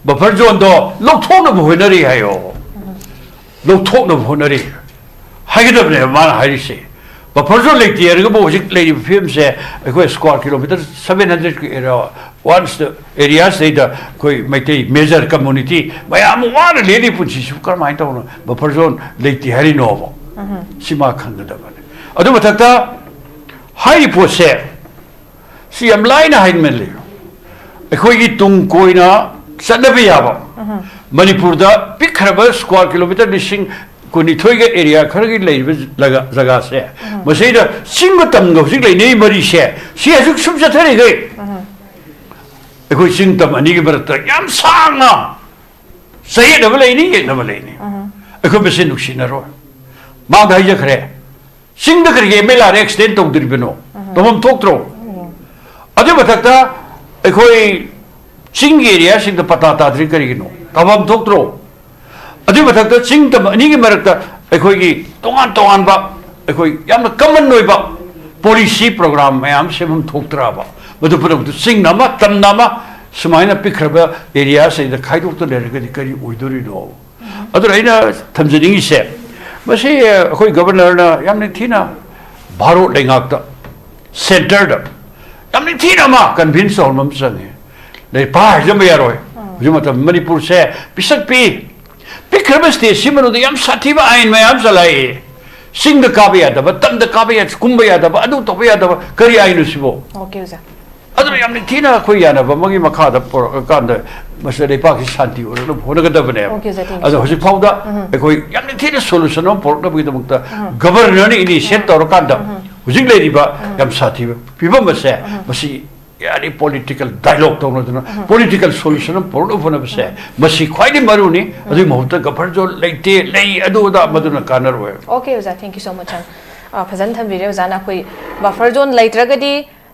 ꯕꯐꯔ ꯖꯣꯟꯗꯣ ꯂꯧꯊꯣꯛꯅꯕ ꯍꯣꯠꯅꯔꯤ ꯍꯥꯏꯌꯣ꯫ ꯂꯧꯊꯣꯛꯅꯕ ꯍꯣꯠꯅꯔꯤ ꯍꯥꯏꯒꯗꯕꯅꯦꯕ ꯃꯥꯅ ꯍꯥꯏꯔꯤꯁꯦ꯫ ꯕꯐꯔ ꯖꯣꯟ ꯂꯩꯇꯦ ꯍꯥꯏꯔꯒꯕꯨ ꯍꯧꯖꯤꯛ ꯂꯩꯔꯤꯕ ꯐꯤꯕꯝꯁꯦ ꯑꯩꯈꯣꯏ ꯁ꯭ꯀ꯭ꯋꯥꯔ ꯀꯤꯂꯣꯃꯤꯇꯔ ꯁꯚꯦꯟ ꯍꯟꯗ꯭ꯔꯦꯗꯀꯤ ꯑꯦꯔꯤꯌꯥ, ꯋꯥꯟꯁ ꯑꯦꯔꯤꯌꯥꯁꯤꯗꯩꯗ ꯑꯩꯈꯣꯏ ꯃꯩꯇꯩ ꯃꯦꯖꯔ ꯀꯝꯃꯨꯅꯤꯇꯤ ꯃꯌꯥꯝ ꯑꯃ ꯋꯥꯅ ꯂꯦꯜꯂꯤ ꯄꯨꯟꯁꯤꯁꯤꯕꯨ ꯀꯔꯝꯍꯥꯏꯅ ꯇꯧꯅ ꯕꯐꯔ ꯖꯣꯟ ꯂꯩꯇꯦ ꯍꯥꯏꯔꯤꯅꯣꯕ? ꯁꯤ ꯃꯥ ꯈꯪꯒꯗꯕꯅꯤ꯫ ꯑꯗꯨ ꯃꯊꯛꯇ ꯍꯥꯏꯔꯤꯕ ꯄꯣꯠꯁꯦ ꯁꯤ ꯌꯥꯝ ꯂꯥꯏꯅ ꯍꯥꯏꯃꯜꯂꯤ꯫ ꯑꯩꯈꯣꯏꯒꯤ ꯇꯨꯡ ꯀꯣꯏꯅ ꯆꯠꯅꯕ ꯌꯥꯕ, ꯃꯅꯤꯄꯨꯔꯗ ꯄꯤꯛꯈ꯭ꯔꯕ ꯁ꯭ꯀ꯭ꯋꯥꯔ ꯀꯤꯂꯣꯃꯤꯇꯔ ꯂꯤꯁꯤꯡ ꯀꯨꯟꯅꯤꯊꯣꯏꯒ ꯑꯦꯔꯤꯌꯥ ꯈꯔꯒꯤ ꯂꯩꯔꯤꯕ ꯖꯒꯥ, ꯖꯒꯥꯁꯦ, ꯃꯁꯤꯗ ꯆꯤꯡꯒ ꯇꯝꯒ ꯍꯧꯖꯤꯛ ꯂꯩꯅꯔꯤ ꯃꯔꯤꯁꯦ, ꯁꯤ ꯍꯧꯖꯤꯛ ꯁꯨꯝ ꯆꯠꯊꯔꯤꯈꯩ ꯑꯩꯈꯣꯏ ꯆꯤꯡ ꯇꯝ ꯑꯅꯤꯒꯤ ꯃꯔꯛꯇ ꯌꯥꯝ ꯁꯥꯡꯅ ꯆꯌꯦꯠꯅꯕ ꯂꯩꯅꯤ, ꯌꯦꯠꯅꯕ ꯂꯩꯅꯤ꯫ ꯑꯩꯈꯣꯏ ꯃꯁꯦꯟ ꯅꯨꯡꯁꯤꯅꯔꯣꯏ꯫ ꯃꯥꯡꯗ ꯍꯥꯏꯖꯈ꯭ꯔꯦ, ꯆꯤꯡꯗ ꯀꯔꯤꯒꯤ ꯑꯦꯝ ꯑꯦꯜ ꯑꯥꯔ ꯑꯦꯛꯁꯇꯦꯟ ꯇꯧꯗ꯭ꯔꯤꯕꯅꯣ? ꯇꯧꯐꯝ ꯊꯣꯛꯇ꯭ꯔꯣ? ꯑꯗꯨꯏ ꯃꯊꯛꯇ ꯑꯩꯈꯣꯏ ꯆꯤꯡꯒꯤ ꯑꯦꯔꯤꯌꯥꯁꯤꯡꯗ ꯄꯇꯥ ꯇꯥꯗ꯭ꯔꯤ ꯀꯔꯤꯒꯤꯅꯣ? ꯇꯥꯐꯝ ꯊꯣꯛꯇ꯭ꯔꯣ? ꯑꯗꯨꯏ ꯃꯊꯛꯇ ꯆꯤꯡ ꯇꯝ ꯑꯅꯤꯒꯤ ꯃꯔꯛꯇ ꯑꯩꯈꯣꯏꯒꯤ ꯇꯣꯉꯥꯟ ꯇꯣꯉꯥꯟꯕ, ꯑꯩꯈꯣꯏ ꯌꯥꯝꯅ ꯀꯃꯟ ꯑꯣꯏꯕ ꯄꯣꯂꯤꯁꯤ ꯄ꯭ꯔꯣꯒ꯭ꯔꯥꯝ ꯃꯌꯥꯝ ꯁꯦꯝꯐꯝ ꯊꯣꯛꯇ꯭ꯔꯕ? ꯃꯗꯨ ꯄꯨꯝꯅꯃꯛꯇꯨ ꯆꯤꯡꯅ ꯑꯃ, ꯇꯝꯅ ꯑꯃ, ꯁꯨꯃꯥꯏꯅ ꯄꯤꯛꯈ꯭ꯔꯕ ꯑꯦꯔꯤꯌꯥꯁꯤꯗ ꯈꯥꯏꯗꯣꯛꯇ ꯂꯩꯔꯒꯗꯤ ꯀꯔꯤ ꯑꯣꯏꯗꯣꯔꯤꯅꯣ? ꯑꯗꯨꯅ ꯑꯩꯅ ꯊꯝꯖꯅꯤꯡꯉꯤꯁꯦ, ꯃꯁꯤ ꯑꯩꯈꯣꯏ ꯒꯕꯔꯅꯔꯅ ꯌꯥꯝ ꯅꯤꯡꯊꯤꯅ ꯚꯥꯔꯣꯠ ꯂꯩꯉꯥꯛꯇ, ꯁꯦꯟꯇꯔꯗ ꯌꯥꯝ ꯅꯤꯡꯊꯤꯅ ꯑꯃ ꯀꯟꯚꯤꯟꯁ ꯇꯧꯍꯟꯕ ꯑꯃ ꯆꯪꯉꯤ꯫ ꯂꯩ ꯄꯥ ꯍꯥꯏꯖꯕ ꯌꯥꯔꯣꯏ꯫ ꯍꯧꯖꯤꯛ ꯃꯇꯝ ꯃꯅꯤꯄꯨꯔꯁꯦ ꯄꯤꯁꯛ ꯄꯤ, ꯄꯤꯛꯈ꯭ꯔꯕ ꯁ꯭ꯇꯦꯠꯁꯤ ꯃꯅꯨꯡꯗ ꯌꯥꯝ ꯁꯥꯊꯤꯕ ꯑꯥꯏꯟ ꯃꯌꯥꯝ ꯆꯂꯥꯏꯌꯦ꯫ ꯆꯤꯡꯗ ꯀꯥꯕ ꯌꯥꯗꯕ, ꯇꯝꯗ ꯀꯥꯕ ꯌꯥꯗ, ꯀꯨꯝꯕ ꯌꯥꯗꯕ, ꯑꯗꯨ ꯇꯧꯕ ꯌꯥꯗꯕ, ꯀꯔꯤ ꯑꯥꯏꯟꯅꯣ ꯁꯤꯕꯣ? ꯑꯣꯀꯦ ꯑꯣꯖꯥ꯫ ꯑꯗꯨꯅ ꯌꯥꯝ ꯅꯤꯡꯊꯤꯅ ꯑꯩꯈꯣꯏ ꯌꯥꯅꯕ ꯑꯃꯒꯤ ꯃꯈꯥꯗ ꯄꯨꯔꯛꯑꯀꯥꯟꯗ ꯃꯁꯤꯗ ꯂꯩꯄꯥꯛꯁꯤ ꯁꯥꯟꯇꯤ ꯑꯣꯏꯔꯛꯅꯕ ꯍꯣꯠꯅꯒꯗꯕꯅꯦꯕ꯫ Okay, sir, thank you ꯑꯗꯣ so ꯍꯧꯖꯤꯛ ꯐꯥꯎꯗ ꯑꯩꯈꯣꯏ ꯌꯥꯝ ꯅꯤꯡꯊꯤꯅ ꯁꯣꯂꯨꯁꯟ ꯑꯃ ꯄꯨꯔꯛꯅꯕꯒꯤꯗꯃꯛꯇ ꯒꯕꯔꯅꯔꯅ ꯏꯅꯤꯁꯤꯌꯦꯠ ꯇꯧꯔꯀꯥꯟꯗ ꯍꯧꯖꯤꯛ ꯂꯩꯔꯤꯕ ꯌꯥꯝ ꯁꯥꯊꯤꯕ ꯐꯤꯕꯝ ꯑꯁꯦ, ꯃꯁꯤ ꯌꯥꯔꯤ ꯄꯣꯂꯤꯇꯤꯀꯦꯜ ꯗꯥꯏꯂꯣꯒ ꯇꯧꯅꯗꯅ ꯄꯣꯂꯤꯇꯤꯀꯦꯜ ꯁꯣꯂꯨꯁꯟ ꯑꯃ ꯄꯨꯔꯛꯅꯕ ꯍꯣꯠꯅꯕꯁꯦ, ꯃꯁꯤ ꯈ꯭ꯋꯥꯏꯗꯒꯤ ꯃꯔꯨꯅꯤ꯫ ꯑꯗꯨꯒꯤ ꯃꯍꯨꯠꯇ ꯒꯕꯔ ꯖꯣꯟ ꯂꯩꯇꯦ, ꯂꯩ, ꯑꯗꯨ ꯑꯗꯥ ꯃꯗꯨꯅ ꯀꯥꯟꯅꯔꯣꯏ꯫ Okay, ꯑꯣꯖꯥ, thank you so much, sir. ꯑ, ꯐꯖꯅ ꯊꯝꯕꯤꯔꯦ ꯑꯣꯖꯥꯅ꯫ ꯑꯩꯈꯣꯏ ꯕꯐꯔ ꯖꯣꯟ ꯂꯩꯇ꯭ꯔꯒꯗꯤ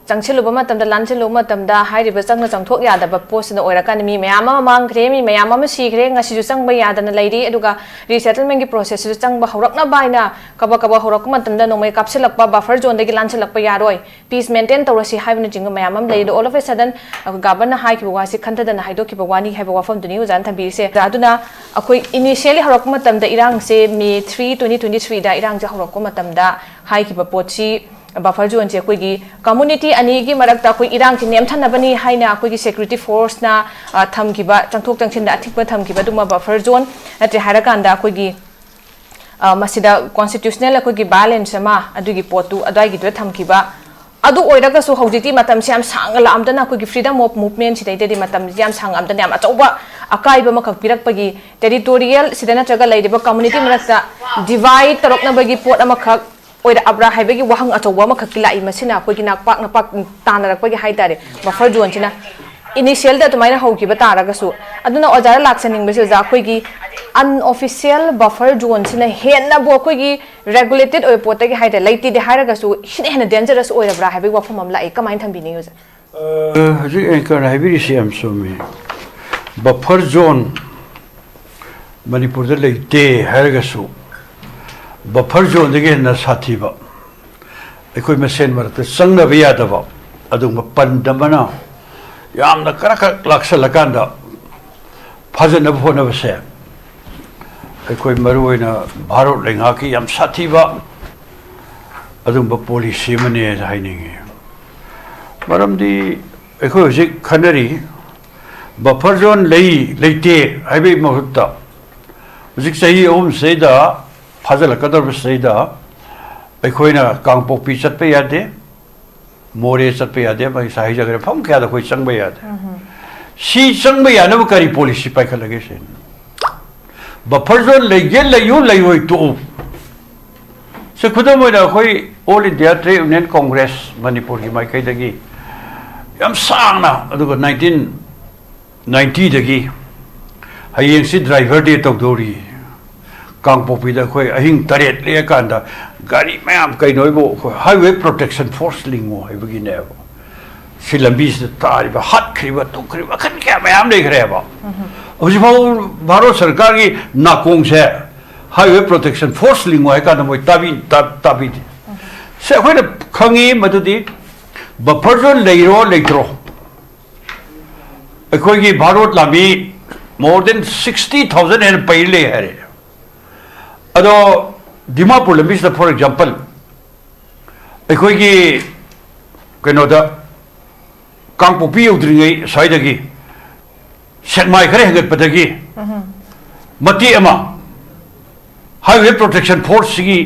ꯆꯪꯁꯤꯜꯂꯨꯕ ꯃꯇꯝꯗ, ꯂꯥꯟꯁꯤꯜꯂꯨꯕ ꯃꯇꯝꯗ, ꯍꯥꯏꯔꯤꯕ ꯆꯪꯅ ꯆꯪꯊꯣꯛ ꯌꯥꯗꯕ ꯄꯣꯠꯁꯤꯅ ꯑꯣꯏꯔꯀꯥꯟꯗ ꯃꯤ ꯃꯌꯥꯝ ꯑꯃ ꯃꯥꯡꯈ꯭ꯔꯦ, ꯃꯤ ꯃꯌꯥꯝ ꯑꯃ ꯁꯤꯈ꯭ꯔꯦ, ꯉꯁꯤꯁꯨ ꯆꯪꯕ ꯌꯥꯗꯅ ꯂꯩꯔꯤ꯫ ꯑꯗꯨꯒ ꯔꯤꯁꯦꯇꯜꯃꯦꯟꯒꯤ ꯄ꯭ꯔꯣꯁꯦꯁꯁꯤꯁꯨ ꯆꯪꯕ ꯍꯧꯔꯛꯅꯕ ꯍꯥꯏꯅ ꯀꯕꯛ ꯀꯕꯛ ꯍꯧꯔꯛꯄ ꯃꯇꯝꯗ ꯅꯣꯡꯃꯩ ꯀꯥꯞꯁꯤꯜꯂꯛꯄ, ꯕꯐꯔ ꯖꯣꯟꯗꯒꯤ ꯂꯥꯟꯁꯤꯜꯂꯛꯄ ꯌꯥꯔꯣꯏ, ꯄꯤꯁ ꯃꯦꯟꯇꯦꯟ ꯇꯧꯔꯁꯤ ꯍꯥꯏꯕꯅꯆꯤꯡꯕ ꯃꯌꯥꯝ ꯑꯃ ꯂꯩ꯫ ꯑꯗꯣ all of a sudden, ꯑ, ꯒꯕꯔꯅꯔꯅ ꯍꯥꯏꯈꯤꯕ ꯋꯥꯁꯤ ꯈꯟꯊꯗꯅ ꯍꯥꯏꯗꯣꯛꯈꯤꯕ ꯋꯥꯅꯤ ꯍꯥꯏꯕ ꯋꯥꯐꯝꯗꯨꯅꯤ ꯑꯣꯖꯥꯅ ꯊꯝꯕꯤꯔꯤꯁꯦ꯫ ꯑꯗꯨꯅ ꯑꯩꯈꯣꯏ initially ꯍꯧꯔꯛꯄ ꯃꯇꯝꯗ, ꯏꯔꯥꯡꯁꯦ May three, twenty twenty-threeꯗ ꯏꯔꯥꯡꯁꯦ ꯍꯧꯔꯛꯄ ꯃꯇꯝꯗ ꯍꯥꯏꯈꯤꯕ ꯄꯣꯠꯁꯤ, ꯕꯐꯔ ꯖꯣꯟꯁꯦ ꯑꯩꯈꯣꯏꯒꯤ ꯀꯝꯃꯨꯅꯤꯇꯤ ꯑꯅꯤꯒꯤ ꯃꯔꯛꯇ ꯑꯩꯈꯣꯏ ꯏꯔꯥꯡꯁꯤ ꯅꯦꯝꯊꯅꯕꯅꯤ ꯍꯥꯏꯅ ꯑꯩꯈꯣꯏꯒꯤ ꯁꯦꯀ꯭ꯌꯨꯔꯤꯇꯤ ꯐꯣꯔꯁꯅ, ꯑ, ꯊꯝꯈꯤꯕ, ꯆꯪꯊꯣꯛ ꯆꯪꯁꯤꯟꯗ ꯑꯊꯤꯡꯕ ꯊꯝꯈꯤꯕ ꯑꯗꯨꯒꯨꯝꯕ ꯕꯐꯔ ꯖꯣꯟ, ꯅꯠꯇ꯭ꯔꯦ ꯍꯥꯏꯔꯀꯥꯟꯗ ꯑꯩꯈꯣꯏꯒꯤ, ꯑ, ꯃꯁꯤꯗ ꯀꯣꯟꯁꯇꯤꯇ꯭ꯌꯨꯁꯅꯦꯜ ꯑꯩꯈꯣꯏꯒꯤ ꯕꯦꯂꯦꯟꯁ ꯑꯃ ꯑꯗꯨꯒꯤ ꯄꯣꯠꯇꯨ ꯑꯗꯨꯋꯥꯏꯒꯤꯗꯨꯗ ꯊꯝꯈꯤꯕ꯫ ꯑꯗꯨ ꯑꯣꯏꯔꯒꯁꯨ ꯍꯧꯖꯤꯛꯇꯤ ꯃꯇꯝꯁꯦ ꯌꯥꯝ ꯁꯥꯡꯅ ꯂꯥꯛꯑꯝꯗꯅ, ꯑꯩꯈꯣꯏꯒꯤ freedom of movement ꯁꯤꯗꯩꯗꯗꯤ ꯃꯇꯝꯁꯦ ꯌꯥꯝ ꯁꯥꯡꯉꯝꯗꯅ, ꯌꯥꯝ ꯑꯆꯧꯕ ꯑꯀꯥꯏꯕ ꯑꯃꯈꯛ ꯄꯤꯔꯛꯄꯒꯤ, ꯇꯦꯔꯤꯇꯣꯔꯤꯌꯦꯜ ꯁꯤꯗ ꯅꯠꯇ꯭ꯔꯒ ꯂꯩꯔꯤꯕ ꯀꯝꯃꯨꯅꯤꯇꯤ ꯃꯔꯛꯇ ꯗꯤꯚꯥꯏꯠ ꯇꯧꯔꯛꯅꯕꯒꯤ ꯄꯣꯠ ꯑꯃꯈꯛ ꯑꯣꯏꯔꯛꯑꯕ꯭ꯔꯥ ꯍꯥꯏꯕꯒꯤ ꯋꯥꯍꯪ ꯑꯆꯧꯕ ꯑꯃꯈꯛꯇꯤ ꯂꯥꯛꯏ꯫ ꯃꯁꯤꯅ ꯑꯩꯈꯣꯏꯒꯤ ꯅꯥꯛꯄꯥꯛ ꯅꯄꯥꯛ ꯇꯥꯟꯅꯔꯛꯄꯒꯤ ꯍꯥꯏꯇꯥꯔꯦ, ꯕꯐꯔ ꯖꯣꯟꯁꯤꯅ ꯏꯅꯤꯁꯤꯌꯦꯜꯗ ꯑꯗꯨꯃꯥꯏꯅ ꯍꯧꯈꯤꯕ ꯇꯥꯔꯒꯁꯨ꯫ ꯑꯗꯨꯅ ꯑꯣꯖꯥꯗ ꯂꯥꯛꯆꯅꯤꯡꯕꯁꯦ, ꯑꯣꯖꯥ, ꯑꯩꯈꯣꯏꯒꯤ ꯑꯟꯑꯣꯐꯤꯁꯤꯌꯦꯜ ꯕꯐꯔ ꯖꯣꯟꯁꯤꯅ ꯍꯦꯟꯅꯕꯨ ꯑꯩꯈꯣꯏꯒꯤ ꯔꯦꯒꯨꯂꯦꯇꯦꯠ ꯑꯣꯏꯕ ꯄꯣꯠꯇꯒꯤ ꯍꯥꯏꯇꯥꯔꯦ, ꯂꯩꯇꯦꯗꯤ ꯍꯥꯏꯔꯒꯁꯨ ꯁꯤꯅ ꯍꯦꯟꯅ ꯗꯦꯟꯖꯔꯁ ꯑꯣꯏꯔꯕ꯭ꯔꯥ ꯍꯥꯏꯕꯒꯤ ꯋꯥꯐꯝ ꯑꯃ ꯂꯥꯛꯏ꯫ ꯀꯃꯥꯏꯅ ꯊꯝꯕꯤꯅꯤꯡꯉꯤ ꯑꯣꯖꯥ? ꯑ, ꯍꯧꯖꯤꯛ anchor ꯍꯥꯏꯕꯤꯔꯤꯁꯤ ꯌꯥꯝ ꯆꯨꯝꯃꯤ꯫ ꯕꯐꯔ ꯖꯣꯟ ꯃꯅꯤꯄꯨꯔꯗ ꯂꯩꯇꯦ ꯍꯥꯏꯔꯒꯁꯨ, ꯕꯐꯔ ꯖꯣꯟꯗꯒꯤ ꯍꯦꯟꯅ ꯁꯥꯊꯤꯕ, ꯑꯩꯈꯣꯏ ꯃꯁꯦꯟ ꯃꯔꯛꯇ ꯆꯪꯅꯕ ꯌꯥꯗꯕ ꯑꯗꯨꯒꯨꯝꯕ ꯄꯟ ꯑꯃꯅ ꯌꯥꯝꯅ ꯀꯔꯛ ꯀꯔꯛ ꯂꯥꯛꯁꯜꯂꯀꯥꯟꯗ ꯐꯥꯖꯅꯕ ꯍꯣꯠꯅꯕꯁꯦ, ꯑꯩꯈꯣꯏ ꯃꯔꯨꯑꯣꯏꯅ ꯚꯥꯔꯠ ꯂꯩꯉꯥꯛꯀꯤ ꯌꯥꯝ ꯁꯥꯊꯤꯕ ꯑꯗꯨꯒꯨꯝꯕ ꯄꯣꯂꯤꯁꯤ ꯑꯃꯅꯦꯅ ꯍꯥꯏꯅꯤꯡꯉꯤ꯫ ꯃꯔꯝꯗꯤ ꯑꯩꯈꯣꯏ ꯍꯧꯖꯤꯛ ꯈꯟꯅꯔꯤ, ꯕꯐꯔ ꯖꯣꯟ ꯂꯩ ꯂꯩꯇꯦ ꯍꯥꯏꯕꯒꯤ ꯃꯍꯨꯠꯇ, ꯍꯧꯖꯤꯛ ꯆꯍꯤ ꯑꯍꯨꯝꯁꯤꯗꯩꯗ, ꯐꯥꯖꯤꯜꯂꯛꯀꯗꯧꯔꯤꯕꯁꯤꯗꯩꯗ ꯑꯩꯈꯣꯏꯅ ꯀꯥꯡꯄꯣꯛꯄꯤ ꯆꯠꯄ ꯌꯥꯗꯦ, ꯃꯣꯔꯦ ꯆꯠꯄ ꯌꯥꯗꯦ, ꯃꯥꯒꯤ ꯁꯥꯍꯤ ꯖꯒꯔ ꯃꯐꯝ ꯀꯌꯥꯗ ꯑꯩꯈꯣꯏ ꯆꯪꯕ ꯌꯥꯗꯦ꯫ ꯁꯤ ꯆꯪꯕ ꯌꯥꯅꯕ ꯀꯔꯤ ꯄꯣꯂꯤꯁꯤ ꯄꯥꯏꯈꯠꯂꯒꯦ ꯁꯤꯅꯤ꯫ ꯕꯐꯔ ꯖꯣꯟ ꯂꯩꯒꯦ ꯂꯩꯌꯨ, ꯂꯩꯔꯣꯏ ꯇꯣꯛꯎ꯫ ꯁꯤ ꯈꯨꯗꯝ ꯑꯣꯏꯅ ꯑꯩꯈꯣꯏ All India Trade Union Congress ꯃꯅꯤꯄꯨꯔꯒꯤ ꯃꯥꯏꯀꯩꯗꯒꯤ ꯌꯥꯝ ꯁꯥꯡꯅ, ꯑꯗꯨꯒ nineteen ninetyꯗꯒꯤ ꯍꯌꯦꯡꯁꯤ Driver Day ꯇꯧꯗꯧꯔꯤ, ꯀꯥꯡꯄꯣꯛꯄꯤꯗ ꯑꯩꯈꯣꯏ ꯑꯍꯤꯡ ꯇꯔꯦꯠ ꯂꯦꯛꯑꯀꯥꯟꯗ ꯒꯥꯔꯤ ꯃꯌꯥꯝ ꯀꯩꯅꯣ ꯍꯥꯏꯕꯨ ꯑꯩꯈꯣꯏ Highway Protection Force ꯂꯤꯡꯉꯣ ꯍꯥꯏꯕꯒꯤꯅꯦꯕ꯫ ꯁꯤ ꯂꯝꯕꯤꯁꯤꯗ ꯇꯥꯔꯤꯕ ꯍꯥꯠꯈ꯭ꯔꯤꯕ ꯇꯨꯈ꯭ꯔꯤꯕ ꯃꯈꯜ ꯀꯌꯥ ꯃꯌꯥꯝ ꯂꯩꯈ꯭ꯔꯦꯕ꯫ ꯍꯧꯖꯤꯛꯐꯥꯎ ꯚꯥꯔꯠ ꯁꯔꯀꯥꯔꯒꯤ ꯅꯥꯀꯣꯡꯁꯦ Highway Protection Force ꯂꯤꯡꯉꯣ ꯍꯥꯏ ꯀꯥꯟꯗ ꯃꯣꯏ ꯇꯥꯕꯤ ꯇꯥ- ꯇꯥꯕꯤꯗꯦ꯫ ꯁꯦ ꯑꯩꯈꯣꯏꯅ ꯈꯪꯉꯤ ꯃꯗꯨꯗꯤ buffer zone ꯂꯩꯔꯣ ꯂꯩꯇ꯭ꯔꯣ, ꯑꯩꯈꯣꯏꯒꯤ ꯚꯥꯔꯠ ꯂꯥꯟꯃꯤ more than sixty thousand ꯍꯦꯟꯅ ꯄꯩ ꯂꯩ ꯍꯥꯏꯔꯦ꯫ ꯑꯗꯣ ꯗꯤꯃꯥꯄꯨꯔ ꯂꯝꯕꯤꯁꯤꯗ, for example, ꯑꯩꯈꯣꯏꯒꯤ ꯀꯩꯅꯣꯗ ꯀꯥꯡꯄꯣꯛꯄꯤ ꯌꯧꯗ꯭ꯔꯤꯉꯩ ꯁ꯭ꯋꯥꯏꯗꯒꯤ ꯁꯦꯛꯃꯥꯏ ꯈꯔ ꯍꯦꯟꯒꯠꯄꯗꯒꯤ ꯃꯇꯦꯛ ꯑꯃ Highway Protection Forceꯁꯤꯒꯤ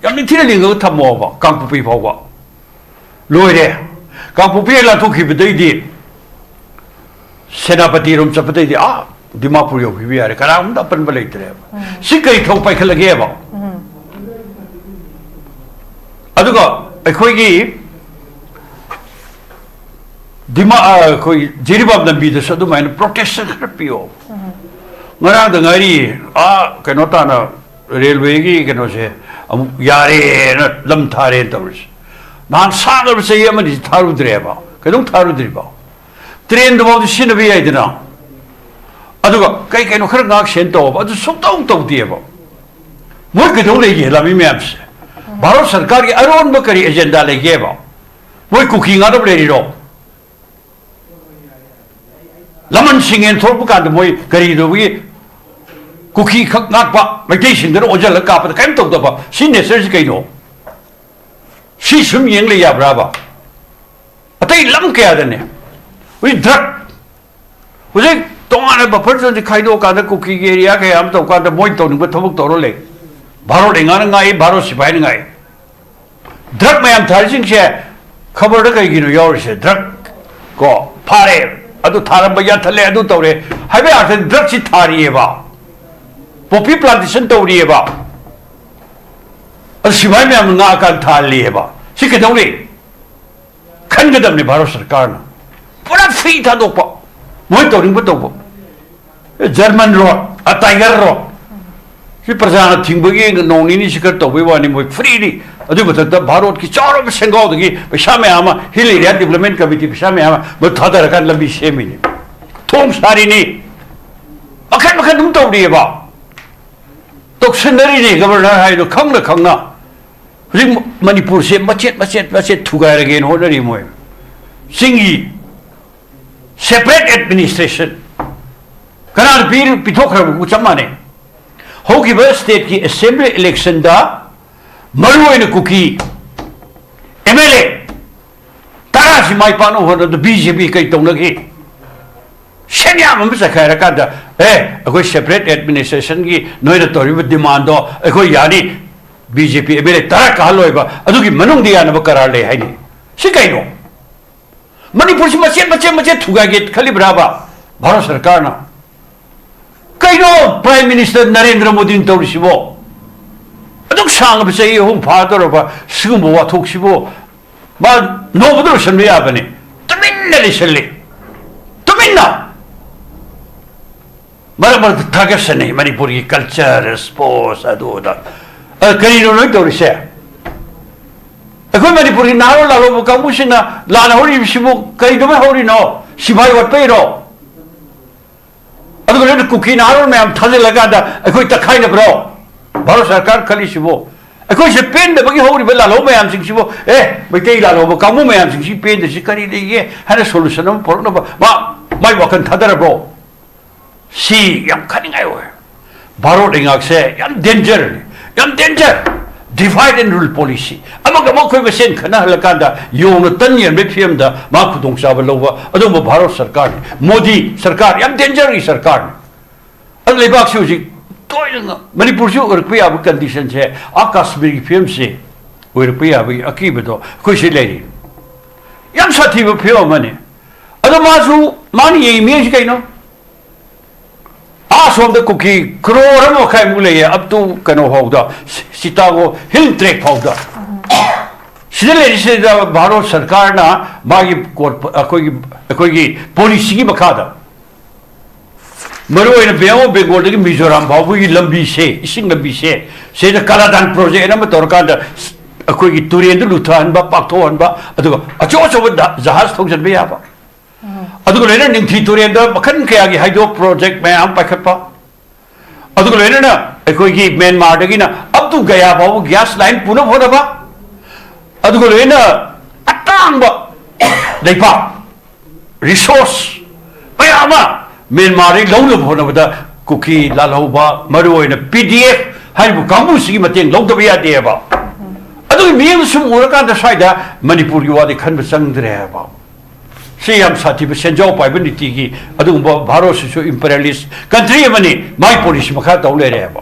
ꯌꯥꯝ ꯅꯤꯡꯊꯤꯅ ꯂꯤꯡꯉꯒ ꯊꯝꯃꯣꯕ ꯀꯥꯡꯄꯣꯛꯄꯤ ꯐꯥꯎꯕ꯫ ꯂꯣꯏꯔꯦ꯫ ꯀꯥꯡꯄꯣꯛꯄꯤ ꯍꯦꯛ ꯂꯥꯟꯊꯣꯛꯈꯤꯕꯗꯩꯗꯤ ꯁꯦꯅꯥꯄꯇꯤꯔꯣꯝ ꯆꯠꯄꯗꯩꯗꯤ ꯑꯥ ꯗꯤꯃꯥꯄꯨꯔ ꯌꯧꯈꯤꯕ ꯌꯥꯔꯦ, ꯀꯅꯥꯒꯨꯝꯕꯗ ꯑꯄꯟꯕ ꯂꯩꯇ꯭ꯔꯦꯕ꯫ ꯁꯤ ꯀꯔꯤ ꯊꯧ ꯄꯥꯏꯈꯠꯂꯒꯦꯕ? ꯑꯗꯨꯒ ꯑꯩꯈꯣꯏꯒꯤ ꯗꯤꯃꯥ ꯑ, ꯑꯩꯈꯣꯏ ꯖꯤꯔꯤꯕꯥꯝ ꯂꯝꯕꯤꯗꯁꯨ ꯑꯗꯨꯃꯥꯏꯅ protection ꯈꯔ ꯄꯤꯌꯣ꯫ ꯉꯔꯥꯡꯗ ꯉꯥꯏꯔꯤ, ꯑꯥ ꯀꯩꯅꯣ ꯇꯥꯅ railwayꯒꯤ ꯀꯩꯅꯣꯁꯦ ꯑꯃꯨꯛ ꯌꯥꯔꯦꯅ ꯂꯝ ꯊꯥꯔꯦꯅ ꯇꯧꯔꯤꯁꯦ꯫ ꯅꯍꯥꯟ ꯁꯥꯡꯉꯕ ꯆꯍꯤ ꯑꯃꯅꯤ ꯊꯥꯔꯨꯗ꯭ꯔꯦꯕ꯫ ꯀꯩꯗꯧ ꯊꯥꯔꯨꯗ꯭ꯔꯤꯕꯣ? Trainꯗꯨꯐꯥꯎꯗꯤ ꯁꯤꯖꯤꯟꯅꯕ ꯌꯥꯏꯗꯅ꯫ ꯑꯗꯨꯒ ꯀꯩ ꯀꯩꯅꯣ ꯈꯔ ꯉꯥꯛ ꯁꯦꯟ ꯇꯧꯕ, ꯑꯗꯨ ꯁꯨꯡꯇꯧ ꯇꯧꯗꯦꯕ꯫ ꯃꯣꯏ ꯀꯩꯗꯧ ꯂꯩꯒꯦ, ꯂꯥꯟꯃꯤ ꯃꯌꯥꯝꯁꯦ? ꯚꯥꯔꯠ ꯁꯔꯀꯥꯔꯒꯤ ꯑꯔꯣꯟꯕ ꯀꯔꯤ agenda ꯂꯩꯒꯦꯕ? ꯃꯣꯏ ꯀꯨꯀꯤ ꯉꯥꯛꯇ ꯂꯩꯔꯤꯔꯣ? ꯂꯃꯟ ꯁꯤꯡꯉꯦꯅ ꯊꯣꯛꯂꯛꯄ ꯀꯥꯟꯗ ꯃꯣꯏ ꯀꯔꯤꯗꯧꯕꯒꯤ ꯀꯨꯀꯤ ꯈꯛ ꯉꯥꯛꯄ, ꯃꯩꯇꯩꯁꯤꯡꯗꯅ ꯑꯣꯟꯁꯤꯜꯂꯒ ꯀꯥꯞꯄꯗ ꯀꯔꯤꯝ ꯇꯧꯗꯕ? ꯁꯤ natureꯁꯤ ꯀꯩꯅꯣ? ꯁꯤ ꯁꯨꯝ ꯌꯦꯡ ꯂꯩ ꯌꯥꯕ꯭ꯔꯥꯕ? ꯑꯇꯩ ꯂꯝ ꯀꯌꯥꯗꯅꯦ꯫ ꯍꯧꯖꯤꯛ drug, ꯍꯧꯖꯤꯛ ꯇꯣꯉꯥꯟꯅ buffer zoneꯁꯤ ꯈꯥꯏꯗꯣꯛꯑꯀꯥꯟꯗ ꯀꯨꯀꯤꯒꯤ area ꯀꯌꯥ ꯑꯃ ꯇꯧꯀꯥꯟꯗ ꯃꯣꯏ ꯇꯧꯅꯤꯡꯕ ꯊꯕꯛ ꯇꯧꯔ ꯂꯩ꯫ ꯚꯥꯔꯠ ꯂꯩꯉꯥꯛꯅ ꯉꯥꯛꯏ, ꯚꯥꯔꯠ ꯁꯤꯐꯥꯏꯅ ꯉꯥꯛꯏ꯫ Drug ꯃꯌꯥꯝ ꯊꯥꯔꯤꯁꯤꯡꯁꯦ ꯈꯕꯔꯗ ꯀꯩꯒꯤꯅꯣ ꯌꯥꯎꯔꯤꯁꯦ? Drug ꯀꯣ ꯐꯥꯔꯦ, ꯑꯗꯨ ꯊꯥꯔꯝꯕ ꯌꯥꯊꯠꯂꯦ, ꯑꯗꯨ ꯇꯧꯔꯦ ꯍꯥꯏꯕ ꯌꯥꯔꯗꯤ drugꯁꯤ ꯊꯥꯔꯤꯑꯕ, poppy plantation ꯇꯧꯔꯤꯑꯕ꯫ ꯑꯗꯨ ꯁꯤꯐꯥꯏ ꯃꯌꯥꯝꯅ ꯉꯥꯛꯑꯀꯥꯟꯗ ꯊꯥꯍꯜꯂꯤꯑꯕ꯫ ꯁꯤ ꯀꯩꯗꯧꯔꯤ? ꯈꯟꯒꯗꯕꯅꯤ ꯚꯥꯔꯠ ꯁꯔꯀꯥꯔꯅ꯫ ꯄꯨꯔꯥ free ꯊꯥꯗꯣꯛꯄ, ꯃꯣꯏ ꯇꯧꯅꯤꯡꯕ ꯇꯧꯕ꯫ German road, a tiger road꯫ ꯁꯤ ꯄ꯭ꯔꯖꯥꯅ ꯊꯤꯡꯕꯒꯤ ꯅꯣꯡ ꯅꯤꯅꯤꯁꯤ ꯈꯔ ꯇꯧꯕꯩ ꯋꯥꯅꯤ, ꯃꯣꯏ ꯐ꯭ꯔꯤꯗꯤ꯫ ꯑꯗꯨꯒꯤ ꯃꯊꯛꯇ ꯚꯥꯔꯠꯀꯤ ꯆꯥꯎꯔꯕ ꯁꯦꯟꯒꯥꯎꯗꯒꯤ ꯄꯩꯁꯥ ꯃꯌꯥꯝ ꯑꯃ, ꯍꯤꯜ ꯑꯦꯔꯤꯌꯥ ꯗꯤꯕ꯭ꯂꯞꯃꯦꯟ ꯀꯃꯤꯇꯤ ꯄꯩꯁꯥ ꯃꯌꯥꯝ ꯑꯃ ꯃꯣꯏ ꯊꯥꯗꯔꯀꯥꯟꯗ ꯂꯝꯕꯤ ꯁꯦꯝꯃꯤꯅꯤ, ꯊꯣꯡ ꯁꯥꯔꯤꯅꯤ, ꯃꯈꯟ ꯃꯈꯟ ꯑꯗꯨꯝ ꯇꯧꯔꯤꯑꯕ꯫ ꯇꯧꯁꯟꯅꯔꯤꯅꯤ ꯒꯕꯔꯅꯔ ꯍꯥꯏꯗꯣ ꯈꯪꯅ ꯈꯪꯅ꯫ ꯍꯧꯖꯤꯛ ꯃꯅꯤꯄꯨꯔꯁꯦ ꯃꯆꯦꯠ ꯃꯆꯦꯠ ꯃꯆꯦꯠ ꯊꯨꯒꯥꯏꯔꯒꯦꯅ ꯍꯣꯠꯅꯔꯤ ꯃꯣꯏ꯫ ꯆꯤꯡꯒꯤ ꯁꯦꯄꯔꯦꯠ ꯑꯦꯗꯃꯤꯅꯤꯁꯇ꯭ꯔꯦꯁꯟ ꯀꯅꯥꯅ ꯄꯤ-, ꯄꯤꯊꯣꯛꯈ꯭ꯔꯕꯕꯨ ꯆꯞ ꯃꯥꯟꯅꯩ꯫ ꯍꯧꯈꯤꯕ ꯁ꯭ꯇꯦꯠꯀꯤ ꯑꯦꯁꯦꯝꯕ꯭ꯂꯤ ꯏꯂꯦꯛꯁꯟꯗ ꯃꯔꯨꯑꯣꯏꯅ ꯀꯨꯀꯤ ꯑꯦꯝ ꯑꯦꯜ ꯑꯦ ꯇꯔꯥꯁꯤ ꯃꯥꯏ ꯄꯥꯛꯅ ꯍꯣꯠꯅꯕꯗ ꯕꯤ ꯖꯦ ꯄꯤ ꯀꯩ ꯇꯧꯅꯈꯤ? ꯁꯦꯟꯌꯥꯝ ꯑꯃ ꯆꯠꯈꯥꯏꯔꯀꯥꯟꯗ, "ꯑꯦ, ꯑꯩꯈꯣꯏ ꯁꯦꯄꯔꯦꯠ ꯑꯦꯗꯃꯤꯅꯤꯁꯇ꯭ꯔꯦꯁꯟꯒꯤ ꯅꯣꯏꯅ ꯇꯧꯔꯤꯕ ꯗꯤꯃꯥꯟꯗꯣ ꯑꯩꯈꯣꯏ ꯌꯥꯅꯤ, B J P M L A ꯇꯔꯥ ꯀꯥꯍꯜꯂꯣꯏꯕ, ꯑꯗꯨꯒꯤ ꯃꯅꯨꯡꯗ ꯌꯥꯅꯕ ꯀꯔꯥꯔ ꯂꯩ" ꯍꯥꯏꯅꯤ꯫ ꯁꯤ ꯀꯩꯅꯣ? ꯃꯅꯤꯄꯨꯔꯁꯤ ꯃꯆꯦꯠ ꯃꯆꯦꯠ ꯃꯆꯦꯠ ꯊꯨꯒꯥꯏꯒꯦ ꯈꯜꯂꯤꯕ꯭ꯔꯥꯕ ꯚꯥꯔꯠ ꯁꯔꯀꯥꯔꯅ? ꯀꯩꯅꯣ ꯄ꯭ꯔꯥꯏꯝ ꯃꯤꯅꯤꯁꯇꯔ ꯅꯔꯦꯟꯗ꯭ꯔ ꯃꯣꯗꯤꯅ ꯇꯧꯔꯤꯁꯤꯕꯣ? ꯑꯗꯨꯛ ꯁꯥꯡꯉꯕ ꯆꯍꯤ ꯑꯍꯨꯝ ꯐꯥꯗꯧꯔꯕ ꯁꯤꯒꯨꯝꯕ ꯋꯥꯊꯣꯛꯁꯤꯕꯨ ꯃꯥ ꯅꯣꯡꯃꯗ ꯂꯣꯏꯁꯤꯟꯕ ꯌꯥꯕꯅꯤ꯫ ꯇꯨꯃꯤꯟꯅ ꯂꯩꯁꯤꯜꯂꯤ, ꯇꯨꯃꯤꯟꯅ꯫ ꯃꯔꯛ ꯃꯔꯛꯇ ꯊꯥꯒꯠꯁꯅꯩ ꯃꯅꯤꯄꯨꯔꯒꯤ ꯀꯜꯆꯔ, ꯁ꯭ꯄꯣꯔꯠꯁ, ꯑꯗꯨ ꯑꯗꯥ꯫ ꯑ, ꯀꯔꯤꯅꯣ ꯅꯣꯏ ꯇꯧꯔꯤꯁꯦ? ꯑꯩꯈꯣꯏ ꯃꯅꯤꯄꯨꯔꯒꯤ ꯅꯍꯥꯔꯣꯜ ꯂꯥꯜꯍꯧꯕ ꯀꯥꯡꯕꯨꯁꯤꯡꯅ ꯂꯥꯟ ꯍꯧꯔꯤꯕꯁꯤꯕꯨ ꯀꯩꯗꯧꯕꯩ ꯍꯧꯔꯤꯅꯣ? ꯁꯤꯐꯥꯏ ꯋꯥꯠꯄꯩꯔꯣ? ꯑꯗꯨꯒ ꯅꯣꯏꯅ ꯀꯨꯀꯤ ꯅꯍꯥꯔꯣꯜ ꯃꯌꯥꯝ ꯊꯥꯖꯤꯜꯂꯀꯥꯟꯗ ꯑꯩꯈꯣꯏ ꯇꯛꯈꯥꯏꯅꯕ꯭ꯔꯣ? ꯚꯥꯔꯠ ꯁꯔꯀꯥꯔ ꯈꯜꯂꯤꯁꯤꯕꯨ ꯑꯩꯈꯣꯏꯁꯦ ꯄꯦꯟꯗꯕꯒꯤ ꯍꯧꯔꯤꯕ ꯂꯥꯜꯍꯧ ꯃꯌꯥꯝꯁꯤꯡꯁꯤꯕꯨ, "ꯑꯦ, ꯃꯩꯇꯩ ꯂꯥꯜꯍꯧꯕ ꯀꯥꯡꯕꯨ ꯃꯌꯥꯝꯁꯤꯡꯁꯤ ꯄꯦꯟꯗ꯭ꯔꯤꯁꯤ ꯀꯔꯤ ꯂꯩꯒꯦ?" ꯍꯥꯏꯅ ꯁꯣꯂꯨꯁꯟ ꯑꯃ ꯄꯨꯔꯛꯅꯕ ꯃꯥ, ꯃꯥꯏ ꯋꯥꯈꯜ ꯊꯥꯗꯔꯕ꯭ꯔꯣ? ꯁꯤ ꯌꯥꯝ ꯈꯟꯅꯤꯡꯉꯥꯏ ꯑꯣꯏ꯫ ꯚꯥꯔꯠ ꯂꯩꯉꯥꯛꯁꯦ ꯌꯥꯝ ꯗꯦꯟꯖꯔꯅꯤ, ꯌꯥꯝ danger. Divide and rule policy. ꯑꯃꯒ ꯑꯃꯒ ꯑꯩꯈꯣꯏ ꯃꯁꯦꯟ ꯈꯠꯅꯍꯜꯂꯀꯥꯟꯗ ꯌꯣꯡꯅ ꯇꯟ ꯌꯦꯟꯕꯒꯤ ꯐꯤꯕꯝꯗ ꯃꯥ ꯈꯨꯗꯣꯡꯆꯥꯕ ꯂꯧꯕ ꯑꯗꯨꯒꯨꯝꯕ ꯚꯥꯔꯠ ꯁꯔꯀꯥꯔꯅꯤ꯫ ꯃꯣꯗꯤ ꯁꯔꯀꯥꯔ ꯌꯥꯝ ꯗꯦꯟꯖꯔꯒꯤ ꯁꯔꯀꯥꯔꯅꯤ꯫ ꯑꯗꯨ ꯂꯩꯕꯥꯛꯁꯤ ꯍꯧꯖꯤꯛ ꯇꯣꯏꯅ ꯃꯅꯤꯄꯨꯔꯁꯤ ꯑꯣꯏꯔꯛꯄ ꯌꯥꯕ ꯀꯟꯗꯤꯁꯟꯁꯦ, ꯑꯥ ꯀꯥꯁꯃꯤꯔꯒꯤ ꯐꯤꯕꯝꯁꯤ ꯑꯣꯏꯔꯛꯄ ꯌꯥꯕꯒꯤ ꯑꯀꯤꯕꯗꯣ ꯑꯩꯈꯣꯏ ꯁꯤ ꯂꯩꯔꯤ꯫ ꯌꯥꯝ ꯁꯥꯊꯤꯕ ꯐꯤꯕꯝ ꯑꯃꯅꯤ꯫ ꯑꯗꯣ ꯃꯥꯁꯨ, ꯃꯥꯅ ꯌꯦꯡꯉꯤ ꯃꯤꯠꯌꯦꯡꯁꯤ ꯀꯩꯅꯣ? ꯑꯥ ꯁꯣꯝꯗ ꯀꯨꯀꯤ ꯀ꯭ꯔꯣꯔ ꯑꯃ ꯃꯈꯥꯏꯃꯨꯛ ꯂꯩꯌꯦ, up to ꯀꯩꯅꯣ ꯐꯥꯎꯗ, ꯁꯤ-, ꯁꯤꯇꯥꯒꯣ ꯍꯤꯜ ꯇ꯭ꯔꯦꯛ ꯐꯥꯎꯗ꯫ ꯁꯤꯗ ꯂꯩꯔꯤꯁꯤꯗ ꯚꯥꯔꯠ ꯁꯔꯀꯥꯔꯅ ꯃꯥꯒꯤ ꯀꯣꯔꯄ-, ꯑꯩꯈꯣꯏꯒꯤ, ꯑꯩꯈꯣꯏꯒꯤ ꯄꯣꯂꯤꯁꯤꯒꯤ ꯃꯈꯥꯗ ꯃꯔꯨ ꯑꯣꯏꯅ ꯕꯦꯡ ꯑꯣꯐ ꯕꯦꯡꯒꯣꯜꯗꯒꯤ ꯃꯤꯖꯣꯔꯥꯝ ꯐꯥꯎꯕꯒꯤ ꯂꯝꯕꯤꯁꯦ, ꯏꯁꯤꯡ ꯂꯝꯕꯤꯁꯦ, ꯁꯤꯗ ꯀꯥꯂꯥꯗꯥꯟ ꯄ꯭ꯔꯣꯖꯦꯛ ꯑꯃ ꯇꯧꯔꯀꯥꯟꯗ ꯑꯩꯈꯣꯏꯒꯤ ꯇꯨꯔꯦꯟꯗꯨ ꯂꯨꯊꯍꯟꯕ, ꯄꯥꯛꯊꯣꯛꯍꯟꯕ, ꯑꯗꯨꯒ ꯑꯆꯧ ꯑꯆꯧꯕ ꯖ-, ꯖꯍꯥꯖ ꯊꯧꯖꯤꯟꯕ ꯌꯥꯕ, ꯑꯗꯨꯒ ꯂꯣꯏꯅ ꯅꯤꯡꯊꯤ ꯇꯨꯔꯦꯟꯗ ꯃꯈꯜ ꯀꯌꯥꯒꯤ ꯍꯥꯏꯗ꯭ꯔꯣ ꯄ꯭ꯔꯣꯖꯦꯛ ꯃꯌꯥꯝ ꯄꯥꯏꯈꯠꯄ, ꯑꯗꯨꯒ ꯂꯣꯏꯅꯅ ꯑꯩꯈꯣꯏꯒꯤ ꯃ꯭ꯌꯥꯟꯃꯥꯔꯗꯒꯤꯅ ꯑꯞ ꯇꯨ ꯒꯌꯥ ꯐꯥꯎꯕ ꯒ꯭ꯌꯥꯁ ꯂꯥꯏꯟ ꯄꯨꯅꯕ ꯍꯣꯠꯅꯕ, ꯑꯗꯨꯒ ꯂꯣꯏꯅ ꯑꯇꯥꯡꯕ ꯂꯩꯄꯥꯛ ꯔꯤꯁꯣꯔꯁ ꯃꯌꯥꯝ ꯑꯃ ꯃ꯭ꯌꯥꯟꯃꯥꯔꯗꯒꯤ ꯂꯧꯅꯕ ꯍꯣꯠꯅꯕꯗ ꯀꯨꯀꯤ ꯂꯥꯜꯍꯧꯕ, ꯃꯔꯨꯑꯣꯏꯅ ꯄꯤ ꯗꯤ ꯑꯦꯐ ꯍꯥꯏꯔꯤꯕ ꯀꯥꯡꯕꯨꯁꯤꯒꯤ ꯃꯇꯦꯡ ꯂꯧꯗꯕ ꯌꯥꯗꯦꯕ꯫ ꯑꯗꯨꯒꯤ ꯃꯤꯠꯌꯦꯡ ꯁꯨꯝ ꯎꯔꯀꯥꯟꯗ ꯁ꯭ꯋꯥꯏꯗ ꯃꯅꯤꯄꯨꯔꯒꯤ ꯋꯥꯗꯤ ꯈꯟꯕ ꯆꯪꯗ꯭ꯔꯦꯕ꯫ ꯁꯤ ꯌꯥꯝ ꯁꯥꯊꯤꯕ ꯁꯦꯟꯖꯥꯎ ꯄꯥꯏꯕ ꯅꯤꯇꯤꯒꯤ ꯑꯗꯨꯒꯨꯝꯕ ꯚꯥꯔꯠꯁꯤꯁꯨ ꯏꯝꯄꯔꯤꯌꯦꯂꯤꯁ ꯀꯟꯇ꯭ꯔꯤ ꯑꯃꯅꯤ, ꯃꯥꯏ ꯄꯣꯂꯤꯁꯤ ꯃꯈꯥ ꯇꯧ ꯂꯩꯔꯦꯕ꯫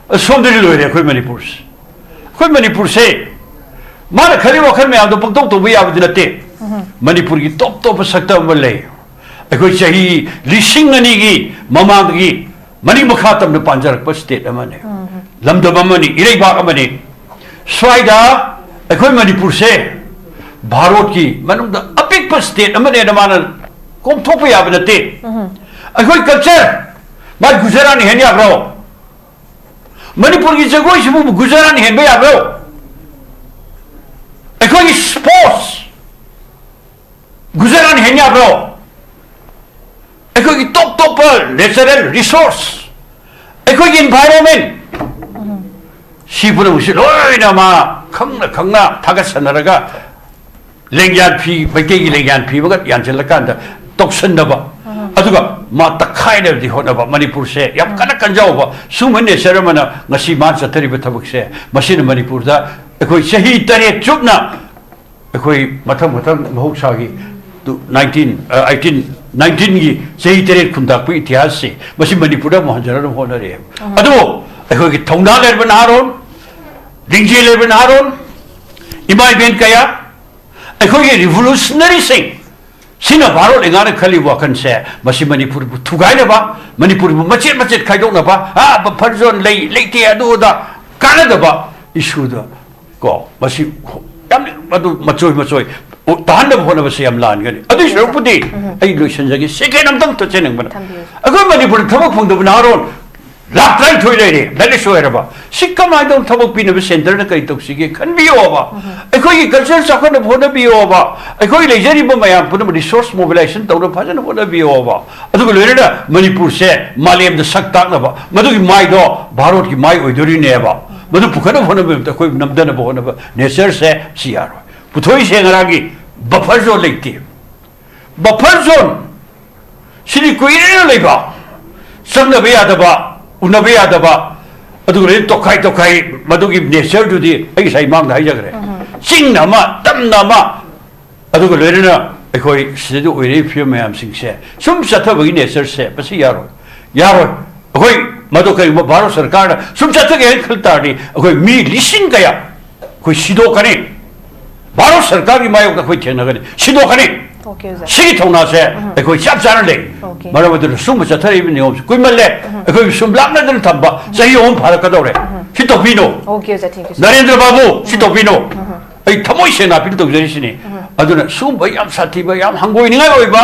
ꯑꯁꯣꯝꯗꯗꯤ ꯂꯣꯏꯔꯦ ꯑꯩꯈꯣꯏ ꯃꯅꯤꯄꯨꯔꯁꯦ꯫ ꯑꯩꯈꯣꯏ ꯃꯅꯤꯄꯨꯔꯁꯦ ꯃꯥꯅ ꯈꯜꯂꯤ ꯋꯥꯈꯜ ꯃꯌꯥꯝꯗꯣ ꯄꯪꯇꯧ ꯇꯧꯕ ꯌꯥꯕꯗꯤ ꯅꯠꯇꯦ꯫ ꯃꯅꯤꯄꯨꯔꯒꯤ ꯇꯣꯞ ꯇꯣꯞꯄ ꯁꯛꯇꯝ ꯑꯃ ꯂꯩ꯫ ꯑꯩꯈꯣꯏ ꯆꯍꯤ ꯂꯤꯁꯤꯡ ꯑꯅꯤꯒꯤ ꯃꯃꯥꯡꯗꯒꯤ ꯃꯅꯤꯡ ꯃꯈꯥ ꯇꯝꯅ ꯄꯥꯟꯖꯔꯛꯄ ꯁ꯭ꯇꯦꯠ ꯑꯃꯅꯤ, ꯂꯝꯗꯝ ꯑꯃꯅꯤ, ꯏꯔꯩꯕꯥꯛ ꯑꯃꯅꯤ꯫ ꯁ꯭ꯋꯥꯏꯗ ꯑꯩꯈꯣꯏ ꯃꯅꯤꯄꯨꯔꯁꯦ ꯚꯥꯔꯣꯠꯀꯤ ꯃꯅꯨꯡꯗ ꯑꯄꯤꯛꯄ ꯁ꯭ꯇꯦꯠ ꯑꯃꯅꯦꯅ ꯃꯥꯅ ꯀꯣꯝꯊꯣꯛꯄ ꯌꯥꯕ ꯅꯠꯇꯦ꯫ ꯑꯩꯈꯣꯏ ꯀꯜꯆꯔ ꯃꯥꯏ ꯒꯨꯖꯔꯥꯠꯅ ꯍꯦꯟ ꯌꯥꯕ꯭ꯔꯣ? ꯃꯅꯤꯄꯨꯔꯒꯤ ꯖꯒꯣꯏꯁꯤꯕꯨ ꯒꯨꯖꯔꯥꯠꯅ ꯍꯦꯟꯕ ꯌꯥꯕ꯭ꯔꯣ? ꯑꯩꯈꯣꯏꯒꯤ ꯁ꯭ꯄꯣꯔꯠꯁ ꯒꯨꯖꯔꯥꯠꯅ ꯍꯦꯟ ꯌꯥꯕ꯭ꯔꯣ? ꯑꯩꯈꯣꯏꯒꯤ ꯇꯣꯞ ꯇꯣꯞꯄ ꯅꯦꯆꯔꯦꯜ ꯔꯤꯁꯣꯔꯁ, ꯑꯩꯈꯣꯏꯒꯤ ꯏꯟꯚꯥꯏꯔꯣꯟꯃꯦꯟ, ꯁꯤ ꯄꯨꯝꯅꯃꯛꯁꯤ ꯂꯣꯏꯅ ꯃꯥ ꯈꯪꯅ ꯈꯪꯅ ꯊꯥꯒꯠꯁꯟꯅꯔꯒ ꯂꯦꯡꯌꯥꯟ ꯐꯤ, ꯃꯩꯇꯩꯒꯤ ꯂꯦꯡꯌꯥꯟ ꯐꯤ ꯑꯃꯒ ꯌꯥꯟꯁꯤꯜꯂꯀꯥꯟꯗ ꯇꯧꯁꯟꯅꯕ, ꯑꯗꯨꯒ ꯃꯥ ꯇꯛꯈꯥꯏꯅꯕꯗꯤ ꯍꯣꯠꯅꯕ꯫ ꯃꯅꯤꯄꯨꯔꯁꯦ ꯌꯥꯝ ꯀꯟꯅ ꯀꯟꯖꯥꯎꯕ ꯁꯨꯝꯕ ꯅꯦꯆꯔ ꯑꯃꯅ ꯉꯁꯤ ꯃꯥꯅ ꯆꯠꯊꯔꯤꯕ ꯊꯕꯛꯁꯦ, ꯃꯁꯤꯅ ꯃꯅꯤꯄꯨꯔꯗ ꯑꯩꯈꯣꯏ ꯆꯍꯤ ꯇꯔꯦꯠ ꯆꯨꯞꯅ ꯑꯩꯈꯣꯏ ꯃꯊꯪ ꯃꯊꯪ ꯃꯍꯧꯁꯥꯒꯤ ꯇꯨ-, ꯅꯥꯏꯟꯇꯤꯟ, ꯑ, ꯑꯩꯠꯇꯤꯟ, ꯅꯥꯏꯟꯇꯤꯟꯒꯤ ꯆꯍꯤ ꯇꯔꯦꯠ ꯈꯨꯟꯇꯥꯛꯄ ꯏꯇꯤꯍꯥꯁꯁꯦ ꯃꯁꯤ ꯃꯅꯤꯄꯨꯔꯗ ꯑꯃꯨꯛ ꯍꯟꯖꯅꯅꯕ ꯍꯣꯠꯅꯔꯛꯑꯦꯕ꯫ ꯑꯗꯨꯕꯨ ꯑꯩꯈꯣꯏꯒꯤ ꯊꯧꯅꯥ ꯂꯩꯔꯕ ꯅꯍꯥꯔꯣꯟ, ꯂꯤꯡꯖꯦꯜ ꯂꯩꯔꯕ ꯅꯍꯥꯔꯣꯟ, ꯏꯃꯥ ꯏꯕꯦꯟ ꯀꯌꯥ, ꯑꯩꯈꯣꯏꯒꯤ ꯔꯤꯚꯣꯂꯨꯁꯅꯔꯤꯁꯤꯡ ꯁꯤꯅ ꯚꯥꯔꯠ ꯂꯩꯉꯥꯛꯅ ꯈꯜꯂꯤꯕ ꯋꯥꯈꯜꯁꯦ, ꯃꯁꯤ ꯃꯅꯤꯄꯨꯔꯕꯨ ꯊꯨꯒꯥꯏꯅꯕ, ꯃꯅꯤꯄꯨꯔꯕꯨ ꯃꯆꯦꯠ ꯃꯆꯦꯠ ꯈꯥꯏꯗꯣꯛꯅꯕ, ꯑ, ꯕꯐꯔ ꯖꯣꯟ ꯂꯩ, ꯂꯩꯇꯦ, ꯑꯗꯨ ꯑꯗꯥ ꯀꯥꯟꯅꯗꯕ ꯏꯁꯨꯗ ꯀꯣ, ꯃꯁꯤ ꯌꯥꯝ, ꯑꯗꯨ ꯃꯆꯣꯏ ꯃꯆꯣꯏ ꯇꯥꯍꯟꯅꯕ ꯍꯣꯠꯅꯕꯁꯦ ꯌꯥꯝ ꯂꯥꯟꯒꯅꯤ꯫ ꯑꯗꯨꯒꯤ ꯁꯔꯨꯛꯄꯨꯗꯤ ꯑꯩ ꯂꯣꯏꯁꯤꯟꯖꯒꯦ, ꯁꯦꯀꯦꯟ ꯑꯝꯇꯪ ꯊꯠꯆꯅꯤꯡꯕꯅ꯫ ꯑꯩꯈꯣꯏ ꯃꯅꯤꯄꯨꯔꯗ ꯊꯕꯛ ꯐꯪꯗꯕ ꯅꯍꯥꯔꯣꯜ ꯂꯥꯛ ꯇꯔꯥꯅꯤꯊꯣꯏ ꯂꯩꯔꯦ, ꯂꯥꯏꯔꯤꯛ ꯂꯥꯏꯁꯨ ꯍꯩꯔꯕ꯫ ꯁꯤ ꯀꯃꯥꯏꯅ ꯇꯧꯅ ꯊꯕꯛ ꯄꯤꯅꯕ ꯁꯦꯟꯇꯔꯅ ꯀꯔꯤ ꯇꯧꯁꯤꯒꯦ ꯈꯟꯕꯤꯌꯣꯕ꯫ ꯑꯩꯈꯣꯏꯒꯤ ꯀꯜꯆꯔ ꯆꯥꯎꯈꯠꯅꯕ ꯍꯣꯠꯅꯕꯤꯌꯣꯕ꯫ ꯑꯩꯈꯣꯏ ꯂꯩꯖꯔꯤꯕ ꯃꯌꯥꯝ ꯄꯨꯝꯅꯃꯛ ꯔꯤꯁꯣꯔꯁ ꯃꯣꯕꯤꯂꯥꯏꯖꯦꯁꯟ ꯇꯧꯅꯕ ꯐꯖꯅ ꯍꯣꯠꯅꯕꯤꯌꯣꯕ꯫ ꯑꯗꯨꯒ ꯂꯣꯏꯅꯅ ꯃꯅꯤꯄꯨꯔꯁꯦ ꯃꯥꯂꯦꯝꯗ ꯁꯛ ꯇꯥꯛꯅꯕ, ꯃꯗꯨꯒꯤ ꯃꯥꯏꯗꯣ ꯚꯥꯔꯠꯀꯤ ꯃꯥꯏ ꯑꯣꯏꯗꯣꯔꯤꯅꯦꯕ꯫ ꯃꯗꯨ ꯄꯨꯈꯠꯅꯕ ꯍꯣꯠꯅꯕ ꯃꯇꯝꯗ ꯑꯩꯈꯣꯏ ꯅꯝꯊꯅꯕ ꯍꯣꯠꯅꯕ ꯅꯦꯆꯔꯁꯦ ꯁꯤ ꯌꯥꯔꯣꯏ꯫ ꯄꯨꯊꯣꯛꯏꯁꯦ ꯉꯔꯥꯡꯒꯤ ꯕꯐꯔ ꯖꯣꯟ ꯂꯩꯇꯦ꯫ ꯕꯐꯔ ꯖꯣꯟ ꯁꯤꯗꯤ ꯀꯨꯏꯔꯦꯅ ꯂꯩꯕ, ꯆꯪꯅꯕ ꯌꯥꯗꯕ, ꯎꯅꯕ ꯌꯥꯗꯕ, ꯑꯗꯨꯒ ꯂꯣꯏꯅ ꯇꯣꯈꯥꯏ ꯇꯣꯈꯥꯏ꯫ ꯃꯗꯨꯒꯤ ꯅꯦꯆꯔꯗꯨꯗꯤ ꯑꯩ ꯉꯁꯥꯏ ꯃꯥꯡꯗ ꯍꯥꯏꯖꯈ꯭ꯔꯦ꯫ ꯆꯤꯡꯅ ꯑꯃ, ꯇꯝꯅ ꯑꯃ, ꯑꯗꯨꯒ ꯂꯣꯏꯅꯅ ꯑꯩꯈꯣꯏ ꯁꯤꯗ ꯑꯣꯏꯔꯤꯕ ꯐꯤꯕꯝ ꯃꯌꯥꯝꯁꯤꯡꯁꯦ ꯁꯨꯝ ꯆꯠꯊꯕꯒꯤ ꯅꯦꯆꯔꯁꯦ ꯃꯁꯤ ꯌꯥꯔꯣꯏ, ꯌꯥꯔꯣꯏ꯫ ꯑꯩꯈꯣꯏ ꯃꯗꯨ ꯀꯔꯤꯒꯨꯝꯕ ꯚꯥꯔꯠ ꯁꯔꯀꯥꯔꯅ ꯁꯨꯝ ꯆꯠꯊꯒꯦ ꯍꯥꯏꯅ ꯈꯜ ꯇꯥꯔꯗꯤ ꯑꯩꯈꯣꯏ ꯃꯤ ꯂꯤꯁꯤꯡ ꯀꯌꯥ ꯑꯩꯈꯣꯏ ꯁꯤꯗꯣꯛꯀꯅꯤ꯫ ꯚꯥꯔꯠ ꯁꯔꯀꯥꯔꯒꯤ ꯃꯥꯌꯣꯛꯇ ꯑꯩꯈꯣꯏ ꯊꯦꯡꯅꯒꯅꯤ, ꯁꯤꯗꯣꯛꯀꯅꯤ꯫ Okay, sir. ꯁꯤꯒꯤ ꯊꯧꯅꯥꯁꯦ ꯑꯩꯈꯣꯏ ꯆꯞ ꯆꯥꯅ ꯂꯩ꯫ Okay. ꯃꯔꯝ ꯑꯗꯨꯅ ꯁꯨꯝꯕ ꯆꯠꯊꯔꯛꯏꯕ ꯅꯤꯌꯣꯝꯁꯦ ꯀꯨꯏꯃꯜꯂꯦ꯫ ꯑꯩꯈꯣꯏ ꯁꯨꯝ ꯂꯥꯞꯅꯗꯅ ꯊꯝꯕ ꯆꯍꯤ ꯑꯍꯨꯝ ꯐꯥꯔꯛꯀꯗꯧꯔꯦ꯫ ꯁꯤ ꯇꯧꯕꯤꯅꯣ꯫ Okay, sir. Thank you, sir. Narendra ꯕꯥꯕꯨ, ꯁꯤ ꯇꯧꯕꯤꯅꯣ꯫ ꯑꯩ ꯊꯃꯣꯏ ꯁꯦꯡꯅ ꯑꯄꯤꯜ ꯇꯧꯖꯔꯤꯁꯤꯅꯤ꯫ ꯑꯗꯨꯅ ꯁꯨꯝꯕ ꯌꯥꯝ ꯁꯥꯊꯤꯕ, ꯌꯥꯝ ꯍꯪꯒꯣꯏꯅꯤꯡꯉꯥꯏ ꯑꯣꯏꯕ,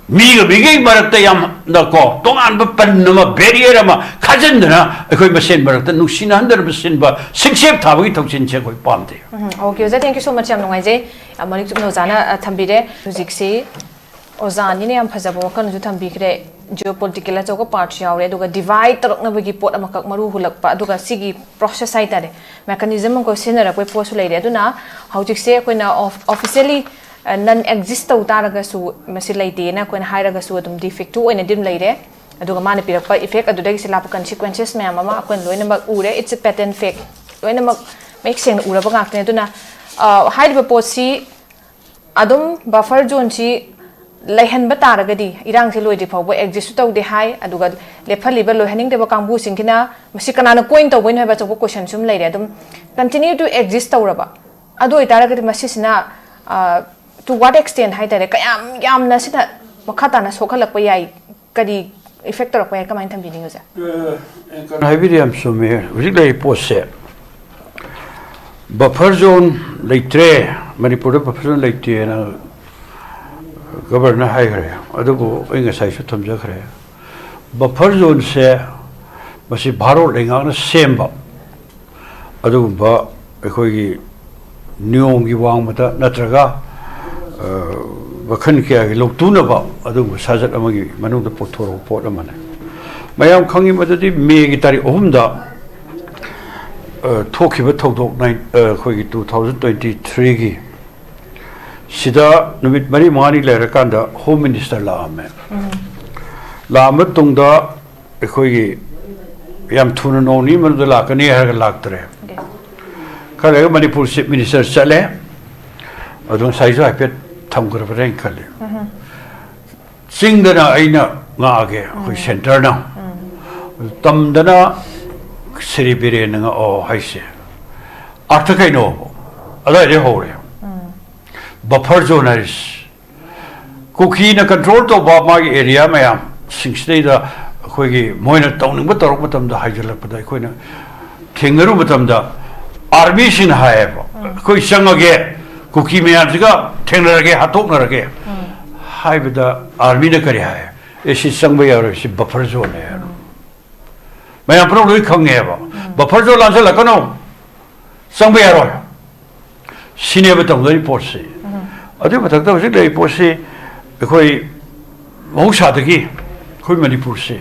ꯃꯤꯒ ꯃꯤꯒꯤ ꯃꯔꯛꯇ ꯌꯥꯝꯅ ꯀꯣ ꯇꯣꯉꯥꯟꯕ ꯄꯟ ꯑꯃ, ꯕꯦꯔꯤꯌꯔ ꯑꯃ ꯈꯥꯖꯤꯟꯗꯅ ꯑꯩꯈꯣꯏ ꯃꯁꯦꯟ ꯃꯔꯛꯇ ꯅꯨꯡꯁꯤꯅꯍꯟꯗꯅꯕ ꯁꯤꯟꯕ ꯁꯤꯡꯁꯦꯞ ꯊꯥꯕꯒꯤ ꯊꯧꯁꯤꯜꯁꯦ ꯑꯩꯈꯣꯏ ꯄꯥꯝꯗꯦ꯫ ꯎꯝ, okay, ꯑꯣꯖꯥ, thank you so much, ꯌꯥꯝ ꯅꯨꯡꯉꯥꯏꯖꯩ꯫ ꯑ, ꯃꯔꯤꯛ ꯆꯨꯝꯅ ꯑꯣꯖꯥꯅ, ꯑ, ꯊꯝꯕꯤꯔꯦ꯫ ꯍꯧꯖꯤꯛꯁꯤ ꯑꯣꯖꯥꯅꯤꯅ ꯌꯥꯝ ꯐꯖꯕ ꯋꯥꯈꯜ ꯑꯃꯁꯨ ꯊꯝꯕꯤꯈ꯭ꯔꯦ꯫ Geopolitical ꯑꯆꯧꯕ part ꯁꯨ ꯌꯥꯎꯔꯦ, ꯑꯗꯨꯒ divide ꯇꯧꯔꯛꯅꯕꯒꯤ ꯄꯣꯠ ꯑꯃꯈꯛ ꯃꯔꯨ ꯍꯨꯜꯂꯛꯄ, ꯑꯗꯨꯒ ꯁꯤꯒꯤ process ꯍꯥꯏꯇꯥꯔꯦ, mechanism ꯑꯃꯈꯛ ꯁꯤꯖꯤꯟꯅꯔꯛꯄꯒꯤ ꯄꯣꯠꯁꯨ ꯂꯩꯔꯦ꯫ ꯑꯗꯨꯅ ꯍꯧꯖꯤꯛꯁꯦ ꯑꯩꯈꯣꯏꯅ ꯑꯣꯐ-, officially, ꯑ, non exist ꯇꯧ ꯇꯥꯔꯒꯁꯨ, ꯃꯁꯤ ꯂꯩꯇꯦꯅ ꯑꯩꯈꯣꯏꯅ ꯍꯥꯏꯔꯒꯁꯨ ꯑꯗꯨꯝ de facto ꯑꯣꯏꯅꯗꯤ ꯑꯗꯨꯝ ꯂꯩꯔꯦ꯫ ꯑꯗꯨꯒ ꯃꯥꯅ ꯄꯤꯔꯛꯄ effect ꯑꯗꯨꯗꯒꯤꯁꯤ ꯂꯥꯛꯄ consequences ꯃꯌꯥꯝ ꯑꯃ ꯑꯩꯈꯣꯏꯅ ꯂꯣꯏꯅꯃꯛ ꯎꯔꯦ꯫ It's a patent fact, ꯂꯣꯏꯅꯃꯛ ꯃꯌꯦꯛ ꯁꯦꯡꯅ ꯎꯔꯕ ꯉꯥꯛꯇꯅꯦ꯫ ꯑꯗꯨꯅ, ꯑ, ꯍꯥꯏꯔꯤꯕ ꯄꯣꯠꯁꯤ ꯑꯗꯨꯝ buffer zone ꯁꯤ ꯂꯩꯍꯟꯕ ꯇꯥꯔꯒꯗꯤ, ꯏꯔꯥꯡꯁꯦ ꯂꯣꯏꯗ꯭ꯔꯤ ꯐꯥꯎꯕ exist ꯁꯨ ꯇꯧꯗꯦ ꯍꯥꯏ, ꯑꯗꯨꯒ ꯂꯦꯞꯍꯜꯂꯤꯕ ꯂꯣꯏꯍꯟꯅꯤꯡꯗꯕ ꯀꯥꯡꯕꯨꯁꯤꯡꯁꯤꯅ ꯃꯁꯤ ꯀꯅꯥꯅ coin ꯇꯧꯕꯩꯅꯣ ꯍꯥꯏꯕ ꯑꯆꯧꯕ question ꯁꯨ ꯑꯃ ꯂꯩꯔꯦ꯫ ꯑꯗꯨꯝ continue to exist ꯇꯧꯔꯕ, ꯑꯗꯨ ꯑꯣꯏꯇꯥꯔꯒꯗꯤ ꯃꯁꯤꯁꯤꯅ, ꯑ, to what extent ꯍꯥꯏꯇꯥꯔꯦ, ꯀꯌꯥꯝ ꯌꯥꯝꯅ ꯁꯤꯅ ꯃꯈꯥ ꯇꯥꯅ ꯁꯣꯛꯍꯜꯂꯛꯄ ꯌꯥꯏ, ꯀꯔꯤ effect ꯇꯧꯔꯛꯄ ꯌꯥꯏ, ꯀꯃꯥꯏꯅ ꯊꯝꯕꯤꯅꯤꯡꯉꯤ ꯑꯣꯖꯥ? ꯀꯩꯅꯣ ꯍꯥꯏꯕꯤꯔꯤ ꯌꯥꯝ ꯆꯨꯝꯃꯦ꯫ ꯍꯧꯖꯤꯛ ꯂꯩꯔꯤꯕ ꯄꯣꯠꯁꯦ buffer zone ꯂꯩꯇ꯭ꯔꯦ, ꯃꯅꯤꯄꯨꯔꯗ ꯕꯐꯔ ꯖꯣꯟ ꯂꯩꯇꯦꯅ ꯒꯕꯔꯅꯔ ꯍꯥꯏꯈ꯭ꯔꯦ꯫ ꯑꯗꯨꯕꯨ ꯑꯩ ꯉꯁꯥꯏꯁꯨ ꯊꯝꯖꯈ꯭ꯔꯦ, ꯕꯐꯔ ꯖꯣꯟꯁꯦ ꯃꯁꯤ ꯚꯥꯔꯠ ꯂꯩꯉꯥꯛꯅ ꯁꯦꯝꯕ ꯑꯗꯨꯒꯨꯝꯕ ꯑꯩꯈꯣꯏꯒꯤ ꯅꯤꯌꯣꯝꯒꯤ ꯋꯥꯡꯃꯗ ꯅꯠꯇ꯭ꯔꯒ, ꯑ, ꯃꯈꯜ ꯀꯌꯥꯒꯤ ꯂꯧꯇꯨꯅꯕ ꯑꯗꯨꯒꯨꯝꯕ ꯁꯥꯖꯠ ꯑꯃꯒꯤ ꯃꯅꯨꯡꯗ ꯄꯨꯊꯣꯔꯛꯄ ꯄꯣꯠ ꯑꯃꯅꯤ꯫ ꯃꯌꯥꯝ ꯈꯪꯉꯤ ꯃꯗꯨꯗꯤ ꯃꯦꯒꯤ ꯇꯥꯔꯤꯛ ꯑꯍꯨꯝꯗ, ꯑ, ꯊꯣꯛꯈꯤꯕ ꯊꯧꯗꯣꯛ ꯅꯥꯏꯟ-, ꯑ, ꯑꯩꯈꯣꯏꯒꯤ two thousand twenty-threeꯒꯤ ꯁꯤꯗ ꯅꯨꯃꯤꯠ ꯃꯔꯤ ꯃꯉꯥꯅꯤ ꯂꯩꯔꯀꯥꯟꯗ ꯍꯣꯝ ꯃꯤꯅꯤꯁꯇꯔ ꯂꯥꯛꯑꯝꯃꯦ꯫ ꯂꯥꯛꯑ ꯃꯇꯨꯡꯗ ꯑꯩꯈꯣꯏꯒꯤ ꯌꯥꯝ ꯊꯨꯅ ꯅꯣꯡ ꯅꯤꯅꯤ ꯃꯅꯨꯡꯗ ꯂꯥꯛꯀꯅꯤ ꯍꯥꯏꯔꯒ ꯂꯥꯛꯇ꯭ꯔꯦ꯫ ꯈꯔ ꯂꯩꯔꯒ ꯃꯅꯤꯄꯨꯔ ꯆꯤꯐ ꯃꯤꯅꯤꯁꯇꯔ ꯆꯠꯂꯦ꯫ ꯑꯗꯨ ꯉꯁꯥꯏꯁꯨ ꯍꯥꯏꯐꯦꯠ ꯊꯝꯈ꯭ꯔꯕ꯭ꯔꯥ ꯍꯥꯏꯅ ꯈꯜꯂꯤ꯫ ꯆꯤꯡꯗꯅ ꯑꯩꯅ ꯉꯥꯛꯑꯒꯦ, ꯑꯩꯈꯣꯏ ꯁꯦꯟꯇꯔꯅ꯫ ꯇꯝꯗꯅ ꯁ꯭ꯔꯤ ꯕꯤꯔꯦꯟꯅ ꯉꯥꯛꯑꯣ ꯍꯥꯏꯁꯦ꯫ ꯑꯥꯔꯊ ꯀꯩꯅꯣ? ꯑꯗꯨꯋꯥꯏꯗꯩ ꯍꯧꯔꯦ꯫ ꯕꯐꯔ ꯖꯣꯟ ꯍꯥꯏꯔꯤꯁꯤ ꯀꯨꯀꯤꯅ ꯀꯟꯇ꯭ꯔꯣꯜ ꯇꯧꯕ ꯃꯥꯒꯤ ꯑꯦꯔꯤꯌꯥ ꯃꯌꯥꯝꯁꯤꯡꯁꯤꯗꯩꯗ ꯑꯩꯈꯣꯏꯒꯤ ꯃꯣꯏꯅ ꯇꯧꯅꯤꯡꯕ ꯇꯧꯔꯛꯄ ꯃꯇꯝꯗ ꯍꯥꯏꯖꯤꯜꯂꯛꯄꯗ ꯑꯩꯈꯣꯏꯅ ꯊꯦꯡꯅꯔꯨꯕ ꯃꯇꯝꯗ ꯑꯥꯔꯃꯤꯁꯤꯡꯅ ꯍꯥꯏꯌꯦꯕ, "ꯑꯩꯈꯣꯏ ꯆꯪꯉꯒꯦ, ꯀꯨꯀꯤ ꯃꯌꯥꯝꯁꯤꯒ ꯊꯦꯡꯅꯔꯒꯦ, ꯍꯥꯠꯇꯣꯛꯅꯔꯒꯦ" ꯍꯥꯏꯕꯗ ꯑꯥꯔꯃꯤꯅ ꯀꯔꯤ ꯍꯥꯏ? "ꯑꯦ, ꯁꯤ ꯆꯪꯕ ꯌꯥꯔꯣꯏ, ꯁꯤ ꯕꯐꯔ ꯖꯣꯟꯅꯦ" ꯍꯥꯏꯅ꯫ ꯃꯌꯥꯝ ꯄꯨꯝꯅꯃꯛ ꯂꯣꯏ ꯈꯪꯉꯦꯕ, "ꯕꯐꯔ ꯖꯣꯟ ꯂꯥꯟꯁꯤꯜꯂꯛꯀꯅꯨ, ꯆꯪꯕ ꯌꯥꯔꯣꯏ"꯫ ꯁꯤꯅꯦꯕ ꯇꯧꯅꯔꯤ ꯄꯣꯠꯁꯤ꯫ ꯑꯗꯨꯒꯤ ꯃꯊꯛꯇ ꯍꯧꯖꯤꯛ ꯂꯩꯔꯤꯕ ꯄꯣꯠꯁꯤ ꯑꯩꯈꯣꯏ ꯃꯍꯧꯁꯥꯗꯒꯤ ꯑꯩꯈꯣꯏ ꯃꯅꯤꯄꯨꯔꯁꯤ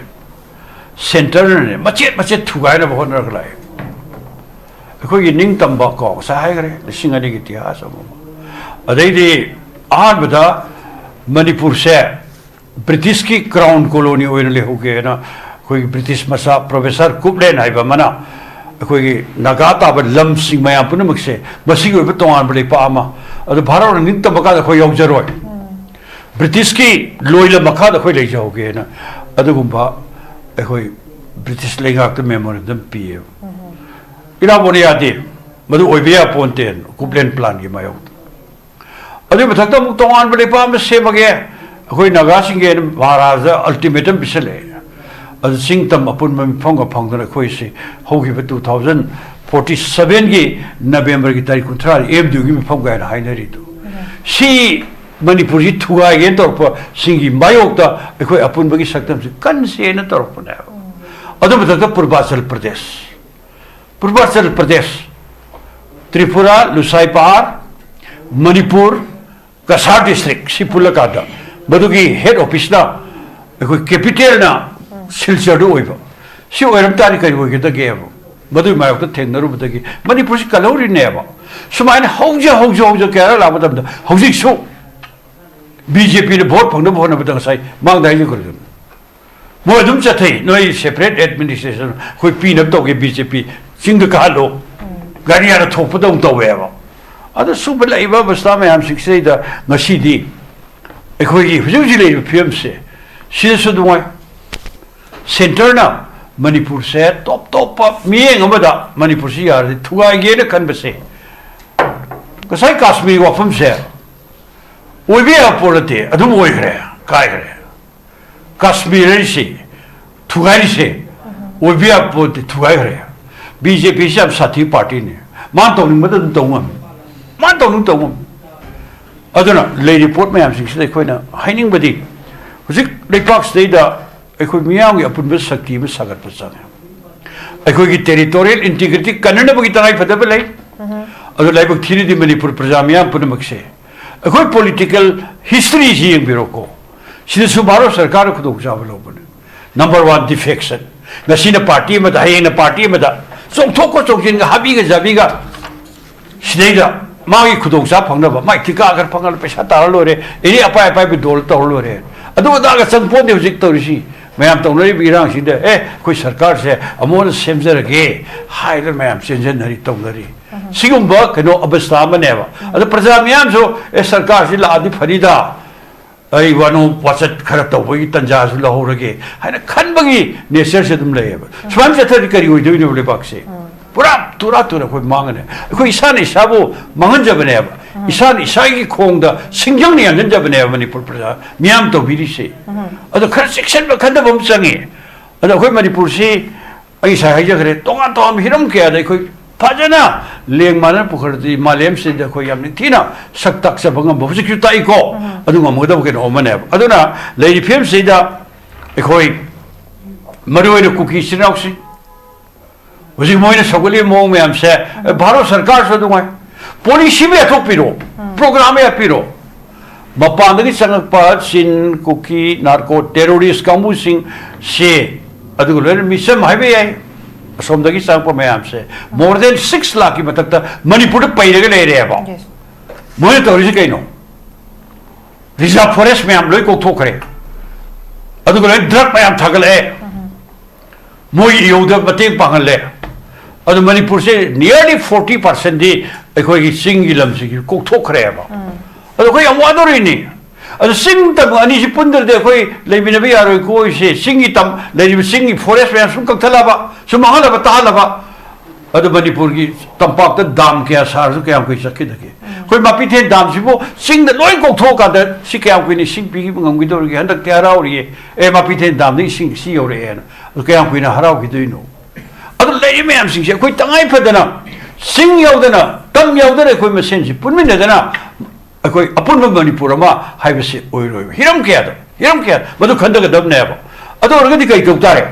ꯁꯦꯟꯇꯔꯅꯅꯦ ꯃꯆꯦꯠ ꯃꯆꯦꯠ ꯊꯨꯒꯥꯏꯅꯕ ꯍꯣꯠꯅꯔꯒ ꯂꯥꯛꯑꯦ꯫ ꯑꯩꯈꯣꯏꯒꯤ ꯅꯤꯡꯇꯝꯕ ꯀꯣ, ꯉꯁꯥꯏ ꯍꯥꯏꯈ꯭ꯔꯦ, ꯂꯤꯁꯤꯡ ꯑꯅꯤꯒꯤ ꯏꯇꯤꯍꯥꯁ ꯑꯃ ꯑꯃ꯫ ꯑꯗꯩꯗꯤ ꯑꯍꯥꯟꯕꯗ ꯃꯅꯤꯄꯨꯔꯁꯦ ꯕ꯭ꯔꯤꯇꯤꯁꯀꯤ ꯀ꯭ꯔꯥꯎꯟ ꯀꯣꯂꯣꯅꯤ ꯑꯣꯏꯅ ꯂꯩꯍꯧꯒꯦꯅ ꯑꯩꯈꯣꯏꯒꯤ ꯕ꯭ꯔꯤꯇꯤꯁ ꯃꯆꯥ ꯄ꯭ꯔꯣꯐꯦꯁꯔ ꯀꯨꯞꯂꯦꯟ ꯍꯥꯏꯕ ꯑꯃꯅ ꯑꯩꯈꯣꯏꯒꯤ ꯅꯥꯒꯥ ꯇꯥꯕ ꯂꯝꯁꯤꯡ ꯃꯌꯥꯝ ꯄꯨꯝꯅꯃꯛꯁꯦ ꯃꯁꯤꯒꯤ ꯑꯣꯏꯕ ꯇꯣꯉꯥꯟꯕ ꯂꯩꯄꯥꯛ ꯑꯃ, ꯑꯗꯨ ꯚꯥꯔꯠꯅ ꯅꯤꯡꯇꯝꯕ ꯀꯥꯟꯗ ꯑꯩꯈꯣꯏ ꯌꯥꯎꯖꯔꯣꯏ, ꯕ꯭ꯔꯤꯇꯤꯁꯀꯤ ꯂꯣꯏꯂꯝ ꯃꯈꯥꯗ ꯑꯩꯈꯣꯏ ꯂꯩꯖꯍꯧꯒꯦꯅ ꯑꯗꯨꯒꯨꯝꯕ ꯑꯩꯈꯣꯏ ꯕ꯭ꯔꯤꯇꯤꯁ ꯂꯩꯉꯥꯛꯇ ꯃꯦꯃꯣꯔꯦꯟꯗꯝ ꯄꯤꯌꯦꯕ꯫ ꯏꯔꯥꯕꯣꯠꯅ ꯌꯥꯗꯦ, ꯃꯗꯨ ꯑꯣꯏꯕ ꯌꯥꯄꯣꯟꯇꯦꯅ ꯀꯨꯞꯂꯦꯟ ꯄ꯭ꯂꯥꯟꯒꯤ ꯃꯥꯌꯣꯛꯇ꯫ ꯑꯗꯨꯒꯤ ꯃꯊꯛꯇ ꯑꯃꯨꯛ ꯇꯣꯉꯥꯟꯕ ꯂꯩꯄꯥꯛ ꯑꯃ ꯁꯦꯝꯃꯒꯦ, ꯑꯩꯈꯣꯏ ꯅꯥꯒꯥꯁꯤꯡꯒꯤ ꯃꯍꯥꯔꯥꯖꯗ ꯑꯜꯇꯤꯃꯦꯇꯝ ꯄꯤꯁꯜꯂꯛꯑꯦ꯫ ꯑꯗꯨ ꯆꯤꯡ ꯇꯝ ꯑꯄꯨꯟꯕ ꯃꯤꯐꯝꯒ ꯐꯪꯗꯅ ꯑꯩꯈꯣꯏꯁꯤ ꯍꯧꯈꯤꯕ two thousand ꯐꯣꯔꯇꯤ ꯁꯚꯦꯟꯒꯤ ꯅꯕꯦꯝꯕꯔꯒꯤ ꯇꯥꯔꯤꯛ ꯀꯨꯟꯊ꯭ꯔꯥꯗ ꯑꯦꯝ ꯗꯤꯌꯨꯒꯤ ꯃꯐꯝ ꯀꯥꯏꯅ ꯍꯥꯏꯅꯔꯤꯗꯣ, ꯁꯤ ꯃꯅꯤꯄꯨꯔꯁꯤ ꯊꯨꯒꯥꯏꯒꯦꯅ ꯇꯧꯔꯛꯄꯁꯤꯡꯒꯤ ꯃꯥꯌꯣꯛꯇ ꯑꯩꯈꯣꯏ ꯑꯄꯨꯟꯕꯒꯤ ꯁꯛꯇꯝꯁꯤ ꯀꯟꯁꯦꯅ ꯇꯧꯔꯛꯄꯅꯦꯕ꯫ ꯑꯗꯨ ꯃꯊꯛꯇ ꯄꯨꯔꯕꯥꯆꯜ ꯄ꯭ꯔꯗꯦꯁ, ꯄꯨꯔꯕꯥꯆꯜ ꯄ꯭ꯔꯗꯦꯁ, ꯇ꯭ꯔꯤꯄꯨꯔꯥ, ꯂꯨꯁꯥꯏ ꯄꯍꯥꯔ, ꯃꯅꯤꯄꯨꯔ, ꯀꯁꯥꯔ ꯗꯤꯁꯇ꯭ꯔꯤꯛ ꯁꯤ ꯄꯨꯜꯂꯀꯥꯟꯗ ꯃꯗꯨꯒꯤ ꯍꯦꯗ ꯑꯣꯐꯤꯁꯅ ꯑꯩꯈꯣꯏ ꯀꯦꯄꯤꯇꯦꯜꯅ ꯁꯤꯜꯆꯔꯗ ꯑꯣꯏꯕ꯫ ꯁꯤ ꯑꯣꯏꯔꯝ ꯇꯥꯔꯗꯤ ꯀꯔꯤ ꯑꯣꯏꯒꯗꯒꯦꯕ? ꯃꯗꯨꯒꯤ ꯃꯥꯌꯣꯛꯇ ꯊꯦꯡꯅꯔꯨꯕꯗꯒꯤ ꯃꯅꯤꯄꯨꯔꯁꯤ ꯀꯜꯍꯧꯔꯤꯅꯦꯕ꯫ ꯁꯨꯃꯥꯏꯅ ꯍꯧꯖ ꯍꯧꯖ ꯍꯧꯖ ꯀꯌꯥꯔꯛ ꯂꯥꯛꯄ ꯃꯇꯝꯗ ꯍꯧꯖꯤꯛꯁꯨ ꯕꯤ ꯖꯦ ꯄꯤꯅ ꯚꯣꯠ ꯐꯪꯅꯕ ꯍꯣꯠꯅꯕꯗ ꯉꯁꯥꯏ ꯃꯥꯡꯗ ꯍꯥꯏꯖꯈ꯭ꯔꯗꯨꯅꯤ꯫ ꯃꯣꯏ ꯑꯗꯨꯝ ꯆꯠꯊꯩ, "ꯅꯣꯏ ꯁꯦꯄꯔꯦꯠ ꯑꯦꯗꯃꯤꯅꯤꯁꯇ꯭ꯔꯦꯁꯟ ꯑꯩꯈꯣꯏ ꯄꯤꯅꯕ ꯇꯧꯒꯦ, ꯕꯤ ꯖꯦ ꯄꯤ ꯆꯤꯡꯗ ꯀꯥꯍꯜꯂꯣ", ꯒꯥꯔꯤ ꯍꯥꯟꯅ ꯊꯣꯛꯄꯗꯧꯅ ꯇꯧꯋꯦꯕ꯫ ꯑꯗꯣ ꯁꯨꯝꯕ ꯂꯩꯔꯤꯕ ꯑꯕꯁꯊꯥ ꯃꯌꯥꯝꯁꯤꯡꯁꯤꯗꯩꯗ ꯉꯁꯤꯗꯤ ꯑꯩꯈꯣꯏꯒꯤ ꯍꯧꯖꯤꯛ ꯍꯧꯖꯤꯛ ꯂꯩꯔꯤꯕ ꯐꯤꯕꯝꯁꯦ ꯁꯤꯗꯁꯨ ꯅꯨꯡꯉꯥꯏ꯫ ꯁꯦꯟꯇꯔꯅ ꯃꯅꯤꯄꯨꯔꯁꯦ ꯇꯣꯞ ꯇꯣꯞꯄ ꯃꯤꯠꯌꯦꯡ ꯑꯃꯗ ꯃꯅꯤꯄꯨꯔꯁꯤ ꯌꯥꯔꯗꯤ ꯊꯨꯒꯥꯏꯒꯦꯅ ꯈꯟꯕꯁꯦ, ꯉꯁꯥꯏ ꯀꯥꯁꯃꯤꯔ ꯋꯥꯐꯝꯁꯦ ꯑꯣꯏꯕ ꯌꯥꯕ ꯄꯣꯠ ꯅꯠꯇꯦ, ꯑꯗꯨꯝ ꯑꯣꯏꯈ꯭ꯔꯦ, ꯀꯥꯏꯈ꯭ꯔꯦ꯫ ꯀꯥꯁꯃꯤꯔ ꯍꯥꯏꯁꯤ ꯊꯨꯒꯥꯏꯔꯤꯁꯦ ꯑꯣꯏꯕ ꯌꯥꯕ ꯄꯣꯠꯇꯤ ꯊꯨꯒꯥꯏꯈ꯭ꯔꯦ꯫ ꯕꯤ ꯖꯦ ꯄꯤꯁꯤ ꯌꯥꯝ ꯁꯥꯊꯤ ꯄꯥꯔꯇꯤꯅꯤ, ꯃꯥꯅ ꯇꯧꯅꯤꯡꯕꯗ ꯑꯗꯨꯝ ꯇꯧ ꯉꯝꯃꯤ, ꯃꯥꯅ ꯇꯧꯅꯤꯡ ꯇꯧ ꯉꯝꯃꯤ꯫ ꯑꯗꯨꯅ ꯂꯩꯔꯤꯕ ꯄꯣꯠ ꯃꯌꯥꯝꯁꯤꯡꯁꯤꯗ ꯑꯩꯈꯣꯏꯅ ꯍꯥꯏꯅꯤꯡꯕꯗꯤ, ꯍꯧꯖꯤꯛ ꯂꯩꯄꯥꯛꯁꯤꯗꯩꯗ ꯑꯩꯈꯣꯏ ꯃꯤꯌꯥꯝꯒꯤ ꯑꯄꯨꯟꯕ ꯁꯛꯇꯤ ꯑꯃ ꯁꯥꯒꯠꯄ ꯆꯪꯉꯦ꯫ ꯑꯩꯈꯣꯏꯒꯤ ꯇꯦꯔꯤꯇꯣꯔꯤꯌꯦꯜ ꯏꯟꯇꯤꯒ꯭ꯔꯤꯇꯤ ꯀꯟꯅꯅꯕꯒꯤ ꯇꯉꯥꯏꯐꯗꯕ ꯂꯩ꯫ ꯑꯗꯨ ꯂꯥꯏꯕꯛ ꯊꯤꯔꯤꯗꯤ ꯃꯅꯤꯄꯨꯔ ꯄ꯭ꯔꯖꯥ ꯃꯤꯌꯥꯝ ꯄꯨꯝꯅꯃꯛꯁꯦ ꯑꯩꯈꯣꯏ ꯄꯣꯂꯤꯇꯤꯀꯦꯜ ꯍꯤꯁꯇ꯭ꯔꯤꯁꯤ ꯌꯦꯡꯕꯤꯔꯣꯀꯣ꯫ ꯁꯤꯗꯁꯨ ꯚꯥꯔꯠ ꯁꯔꯀꯥꯔꯅ ꯈꯨꯗꯣꯡꯆꯥꯕ ꯂꯧꯕꯅꯤ꯫ Number one, defection. ꯉꯁꯤꯅ ꯄꯥꯔꯇꯤ ꯑꯃꯗ, ꯍꯌꯦꯡꯅ ꯄꯥꯔꯇꯤ ꯑꯃꯗ ꯆꯣꯡꯊꯣꯛꯀ ꯆꯣꯡꯁꯤꯟꯒ, ꯍꯥꯕꯤꯒ ꯖꯥꯕꯤꯒ, ꯁꯤꯗꯩꯗ ꯃꯥꯒꯤ ꯈꯨꯗꯣꯡꯆꯥꯕ ꯐꯪꯅꯕ, ꯃꯥꯒꯤ ꯊꯤꯀꯥ ꯈꯔ ꯐꯪꯍꯜꯂ ꯄꯩꯁꯥ ꯇꯥꯜꯂ ꯂꯣꯏꯔꯦ, ꯑꯦꯅꯤ ꯑꯄꯥꯏ ꯑꯄꯥꯏꯕ ꯗꯣꯜ ꯇꯧꯔ ꯂꯣꯏꯔꯦ꯫ ꯑꯗꯨ ꯑꯗꯥꯒ ꯆꯪꯄꯣꯟꯗꯦ ꯍꯧꯖꯤꯛ ꯇꯧꯔꯤꯁꯤ꯫ ꯃꯌꯥꯝ ꯇꯧꯅꯔꯤꯕ ꯏꯔꯥꯡꯁꯤꯗ, "ꯑꯦ, ꯑꯩꯈꯣꯏ ꯁꯔꯀꯥꯔꯁꯦ ꯑꯃꯨꯛ ꯍꯟꯅ ꯁꯦꯝꯖꯔꯒꯦ" ꯍꯥꯏꯗꯅ ꯃꯌꯥꯝ ꯆꯦꯟꯁꯤꯟꯅꯔꯤ, ꯇꯧꯅꯔꯤ꯫ ꯁꯤꯒꯨꯝꯕ ꯀꯩꯅꯣ ꯑꯕꯁꯊꯥ ꯑꯃꯅꯦꯕ꯫ ꯑꯗ ꯄ꯭ꯔꯖꯥ ꯃꯤꯌꯥꯝꯁꯨ, "ꯑꯦ, ꯁꯔꯀꯥꯔꯁꯤ ꯂꯥꯛꯑꯗꯤ ꯐꯅꯤꯗ, ꯑꯩ ꯋꯥꯅꯣꯝ ꯋꯥꯆꯠ ꯈꯔ ꯇꯧꯕꯒꯤ ꯇꯟꯖꯥꯁꯨ ꯂꯧꯍꯧꯔꯒꯦ" ꯍꯥꯏꯅ ꯈꯟꯕꯒꯤ ꯅꯦꯆꯔꯁꯦ ꯑꯗꯨꯝ ꯂꯩꯌꯦꯕ꯫ ꯁꯨꯃꯥꯏꯅ ꯆꯠꯊꯔꯗꯤ ꯀꯔꯤ ꯑꯣꯏꯗꯣꯏꯅꯣꯕ ꯂꯩꯕꯥꯛꯁꯦ? ꯄꯨꯔꯥ ꯇꯨꯔꯥ ꯇꯨꯔꯥ ꯑꯩꯈꯣꯏ ꯃꯥꯡꯉꯅꯤ꯫ ꯑꯩꯈꯣꯏ ꯏꯁꯥꯅ ꯏꯁꯥꯕꯨ ꯃꯥꯡꯍꯟꯖꯕꯅꯦꯕ꯫ ꯏꯁꯥꯅ ꯏꯁꯥꯒꯤ ꯈꯣꯡꯗ ꯁꯤꯡꯖꯪꯅ ꯌꯥꯟꯁꯤꯟꯖꯕꯅꯦꯕ ꯃꯅꯤꯄꯨꯔ ꯄ꯭ꯔꯖꯥ ꯃꯤꯌꯥꯝ ꯇꯧꯕꯤꯔꯤꯁꯦ꯫ ꯑꯗꯣ ꯈꯔ ꯆꯦꯛꯁꯤꯟꯕ ꯈꯟꯊꯕ ꯑꯃ ꯆꯪꯉꯤ꯫ ꯑꯗꯣ ꯑꯩꯈꯣꯏ ꯃꯅꯤꯄꯨꯔꯁꯤ ꯑꯩ ꯉꯁꯥꯏ ꯍꯥꯏꯖꯈ꯭ꯔꯦ, ꯇꯣꯉꯥꯟ ꯇꯣꯉꯥꯟꯕ ꯍꯤꯔꯝ ꯀꯌꯥꯗ ꯑꯩꯈꯣꯏ ꯐꯖꯅ ꯂꯦꯡ ꯃꯥꯟꯅꯅ ꯄꯨꯈꯠꯂꯗꯤ ꯃꯥꯂꯦꯝꯁꯤꯗ ꯑꯩꯈꯣꯏ ꯌꯥꯝ ꯅꯤꯡꯊꯤꯅ ꯁꯛ ꯇꯥꯛꯆꯕ ꯉꯝꯕ ꯍꯧꯖꯤꯛꯁꯨ ꯇꯥꯛꯏꯀꯣ꯫ ꯑꯗꯨ ꯉꯝꯒꯗꯕ ꯀꯩꯅꯣ ꯑꯃꯅꯦꯕ꯫ ꯑꯗꯨꯅ ꯂꯩꯔꯤꯕ ꯐꯤꯕꯝꯁꯤꯗ ꯑꯩꯈꯣꯏ ꯃꯔꯨꯑꯣꯏꯅ ꯀꯨꯀꯤ ꯏꯆꯤꯟ ꯏꯅꯥꯎꯁꯤꯡ ꯍꯧꯖꯤꯛ ꯃꯣꯏꯅ ꯁꯧꯒꯠꯂꯤꯕ ꯃꯑꯣꯡ ꯃꯌꯥꯝꯁꯦ, ꯚꯥꯔꯠ ꯁꯔꯀꯥꯔꯁꯨ ꯑꯗꯨꯉꯥꯏ, ꯄꯣꯂꯤꯁꯤ ꯑꯃ ꯌꯥꯊꯣꯛꯄꯤꯔꯣ, ꯄ꯭ꯔꯣꯒ꯭ꯔꯥꯝ ꯑꯃ ꯌꯥꯄꯤꯔꯣ꯫ ꯃꯄꯥꯟꯗꯒꯤ ꯆꯪꯉꯛꯄ ꯆꯤꯟ, ꯀꯨꯀꯤ, ꯅꯥꯔꯀꯣ ꯇꯦꯔꯣꯔꯤꯁ ꯀꯥꯡꯕꯨꯁꯤꯡ ꯁꯤ, ꯑꯗꯨꯒ ꯂꯣꯏꯅ ꯃꯤꯆꯝ ꯍꯥꯏꯕ ꯌꯥꯏ, ꯑꯁꯣꯝꯗꯒꯤ ꯆꯪꯉꯛꯄ ꯃꯌꯥꯝꯁꯦ more than six ꯂꯥꯛꯀꯤ ꯃꯊꯛꯇ ꯃꯅꯤꯄꯨꯔꯗ ꯄꯩꯔꯒ ꯂꯩꯔꯦꯕ꯫ Yes. ꯃꯣꯏꯅ ꯇꯧꯔꯤꯁꯤ ꯀꯩꯅꯣ? ꯔꯤꯖꯥꯔꯚ ꯐꯣꯔꯦꯁ ꯃꯌꯥꯝ ꯂꯣꯏ ꯀꯣꯛꯊꯣꯛꯈ꯭ꯔꯦ, ꯑꯗꯨꯒ ꯂꯣꯏ ꯗ꯭ꯔꯒ ꯃꯌꯥꯝ ꯊꯥꯒꯠꯂꯛꯑꯦ꯫ ꯃꯣꯏ ꯏꯍꯧꯗ ꯃꯇꯦꯡ ꯄꯥꯡꯍꯜꯂꯦ꯫ ꯑꯗꯨ ꯃꯅꯤꯄꯨꯔꯁꯦ nearly forty percentꯗꯤ ꯑꯩꯈꯣꯏꯒꯤ ꯆꯤꯡꯒꯤ ꯂꯝꯁꯤꯒꯤ ꯀꯣꯛꯊꯣꯛꯈ꯭ꯔꯦꯕ꯫ ꯑꯗꯣ ꯑꯩꯈꯣꯏ ꯌꯥꯝ ꯋꯥꯗꯧꯔꯤꯅꯤ꯫ ꯑꯗꯣ ꯆꯤꯡ ꯇꯝ ꯑꯅꯤꯁꯤ ꯄꯨꯟꯗ꯭ꯔꯗꯤ ꯑꯩꯈꯣꯏ ꯂꯩꯃꯤꯟꯅꯕ ꯌꯥꯔꯣꯏꯀꯣ꯫ ꯑꯩꯁꯦ ꯆꯤꯡꯒꯤ ꯇꯝ, ꯂꯩꯔꯤꯕ ꯆꯤꯡꯒꯤ ꯐꯣꯔꯦꯁ ꯃꯌꯥꯝ ꯁꯨꯝ ꯀꯛꯊꯠꯂꯕ, ꯁꯨꯝ ꯃꯥꯡꯍꯜꯂꯕ, ꯇꯥꯍꯜꯂꯕ, ꯑꯗꯨ ꯃꯅꯤꯄꯨꯔꯒꯤ ꯇꯝꯄꯥꯛꯇ ꯗꯥꯝ ꯀꯌꯥ ꯁꯥꯔꯁꯨ ꯀꯌꯥꯝ ꯀꯨꯏ ꯆꯠꯈꯤꯗꯒꯦ? ꯑꯩꯈꯣꯏ ꯃꯥꯄꯤꯊꯦꯟ ꯗꯥꯝꯁꯤꯕꯨ ꯆꯤꯡꯗ ꯂꯣꯏ ꯀꯣꯛꯊꯣꯛꯑꯀꯥꯟꯗ ꯁꯤ ꯀꯌꯥꯝ ꯀꯨꯏꯅ ꯏꯁꯤꯡ ꯄꯤꯕ ꯉꯝꯈꯤꯗꯧꯔꯤꯒꯦ? ꯍꯟꯗꯛꯇꯤ ꯍꯔꯥꯎꯔꯤꯌꯦ, ꯑꯦ, ꯃꯥꯄꯤꯊꯦꯟ ꯗꯥꯝꯗ ꯏꯁꯤꯡ ꯁꯤ ꯌꯧꯔꯛꯑꯦꯅ꯫ ꯑꯗꯨ ꯀꯌꯥꯝ ꯀꯨꯏꯅ ꯍꯔꯥꯎꯈꯤꯗꯣꯏꯅꯣ? ꯑꯗꯨ ꯂꯩꯔꯤ ꯃꯌꯥꯝꯁꯤꯡꯁꯦ ꯑꯩꯈꯣꯏ ꯇꯉꯥꯏ ꯐꯗꯅ ꯆꯤꯡ ꯌꯥꯎꯗꯅ, ꯇꯝ ꯌꯥꯎꯗꯅ ꯑꯩꯈꯣꯏ ꯃꯁꯦꯟꯁꯤ ꯄꯨꯟꯃꯤꯟꯅꯗꯅ ꯑꯩꯈꯣꯏ ꯑꯄꯨꯟꯕ ꯃꯅꯤꯄꯨꯔ ꯑꯃ ꯍꯥꯏꯕꯁꯤ ꯑꯣꯏꯔꯣꯏꯕ꯫ ꯍꯤꯔꯝ ꯀꯌꯥꯗ, ꯍꯤꯔꯝ ꯀꯌꯥꯗ ꯃꯗꯨ ꯈꯟꯊꯒꯗꯕꯅꯦꯕ꯫ ꯑꯗꯨ ꯑꯣꯏꯔꯒꯗꯤ ꯀꯩ ꯇꯧ ꯇꯥꯔꯦ?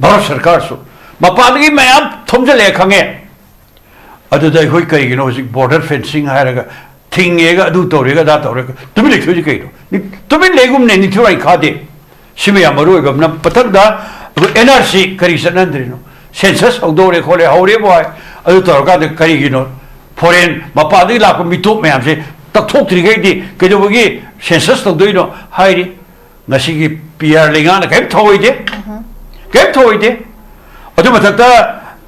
ꯚꯥꯔꯠ ꯁꯔꯀꯥꯔꯁꯨ ꯃꯄꯥꯟꯗꯒꯤ ꯃꯌꯥꯝ ꯊꯣꯝꯖꯤꯜꯂꯛꯑꯦ ꯈꯪꯉꯦ꯫ ꯑꯗꯨꯗ ꯑꯩꯈꯣꯏ ꯀꯩꯒꯤꯅꯣ ꯍꯧꯖꯤꯛ ꯕꯣꯔꯗꯔ ꯐꯦꯟꯁꯤꯡ ꯍꯥꯏꯔꯒ ꯊꯤꯡꯉꯦꯒ, ꯑꯗꯨ ꯇꯧꯔꯦꯒ, ꯑꯗꯥ ꯇꯧꯔꯦꯒ ꯇꯨꯃꯤꯟ ꯂꯩꯊꯣꯛꯏꯁꯤ ꯀꯩꯅꯣ? ꯅꯤ-, ꯇꯨꯃꯤꯟ ꯂꯩꯒꯨꯝꯅꯦ, ꯅꯤꯡꯊꯤꯋꯥꯏ ꯈꯥꯗꯦ꯫ ꯁꯤꯃ ꯌꯥꯝ ꯃꯔꯨ ꯑꯣꯏꯕ ꯑꯃꯅ꯫ ꯃꯊꯪꯗ ꯑꯩꯈꯣꯏ N R C ꯀꯔꯤ ꯆꯠꯅꯍꯟꯗ꯭ꯔꯤꯅꯣ? ꯁꯦꯟꯁꯁ ꯍꯧꯗꯧꯔꯦ ꯈꯣꯠꯂꯦ ꯍꯧꯔꯦꯕꯨ ꯍꯥꯏ, ꯑꯗꯨ ꯇꯧꯔꯀꯥꯟꯗ ꯀꯔꯤꯒꯤꯅꯣ ꯐꯣꯔꯦꯟ ꯃꯄꯥꯟꯗꯒꯤ ꯂꯥꯛꯄ ꯃꯤꯇꯣꯞ ꯃꯌꯥꯝꯁꯦ ꯇꯛꯊꯣꯛꯇ꯭ꯔꯤꯈꯩꯗꯤ ꯀꯩꯗꯧꯕꯒꯤ ꯁꯦꯟꯁꯁ ꯇꯧꯗꯣꯏꯅꯣ ꯍꯥꯏꯔꯤ? ꯉꯁꯤꯒꯤ P R ꯂꯩꯉꯥꯛꯅ ꯀꯔꯤꯝ ꯊꯧꯑꯣꯏꯗꯦ, ꯀꯔꯤꯝ ꯊꯧꯑꯣꯏꯗꯦ꯫ ꯑꯗꯨ ꯃꯊꯛꯇ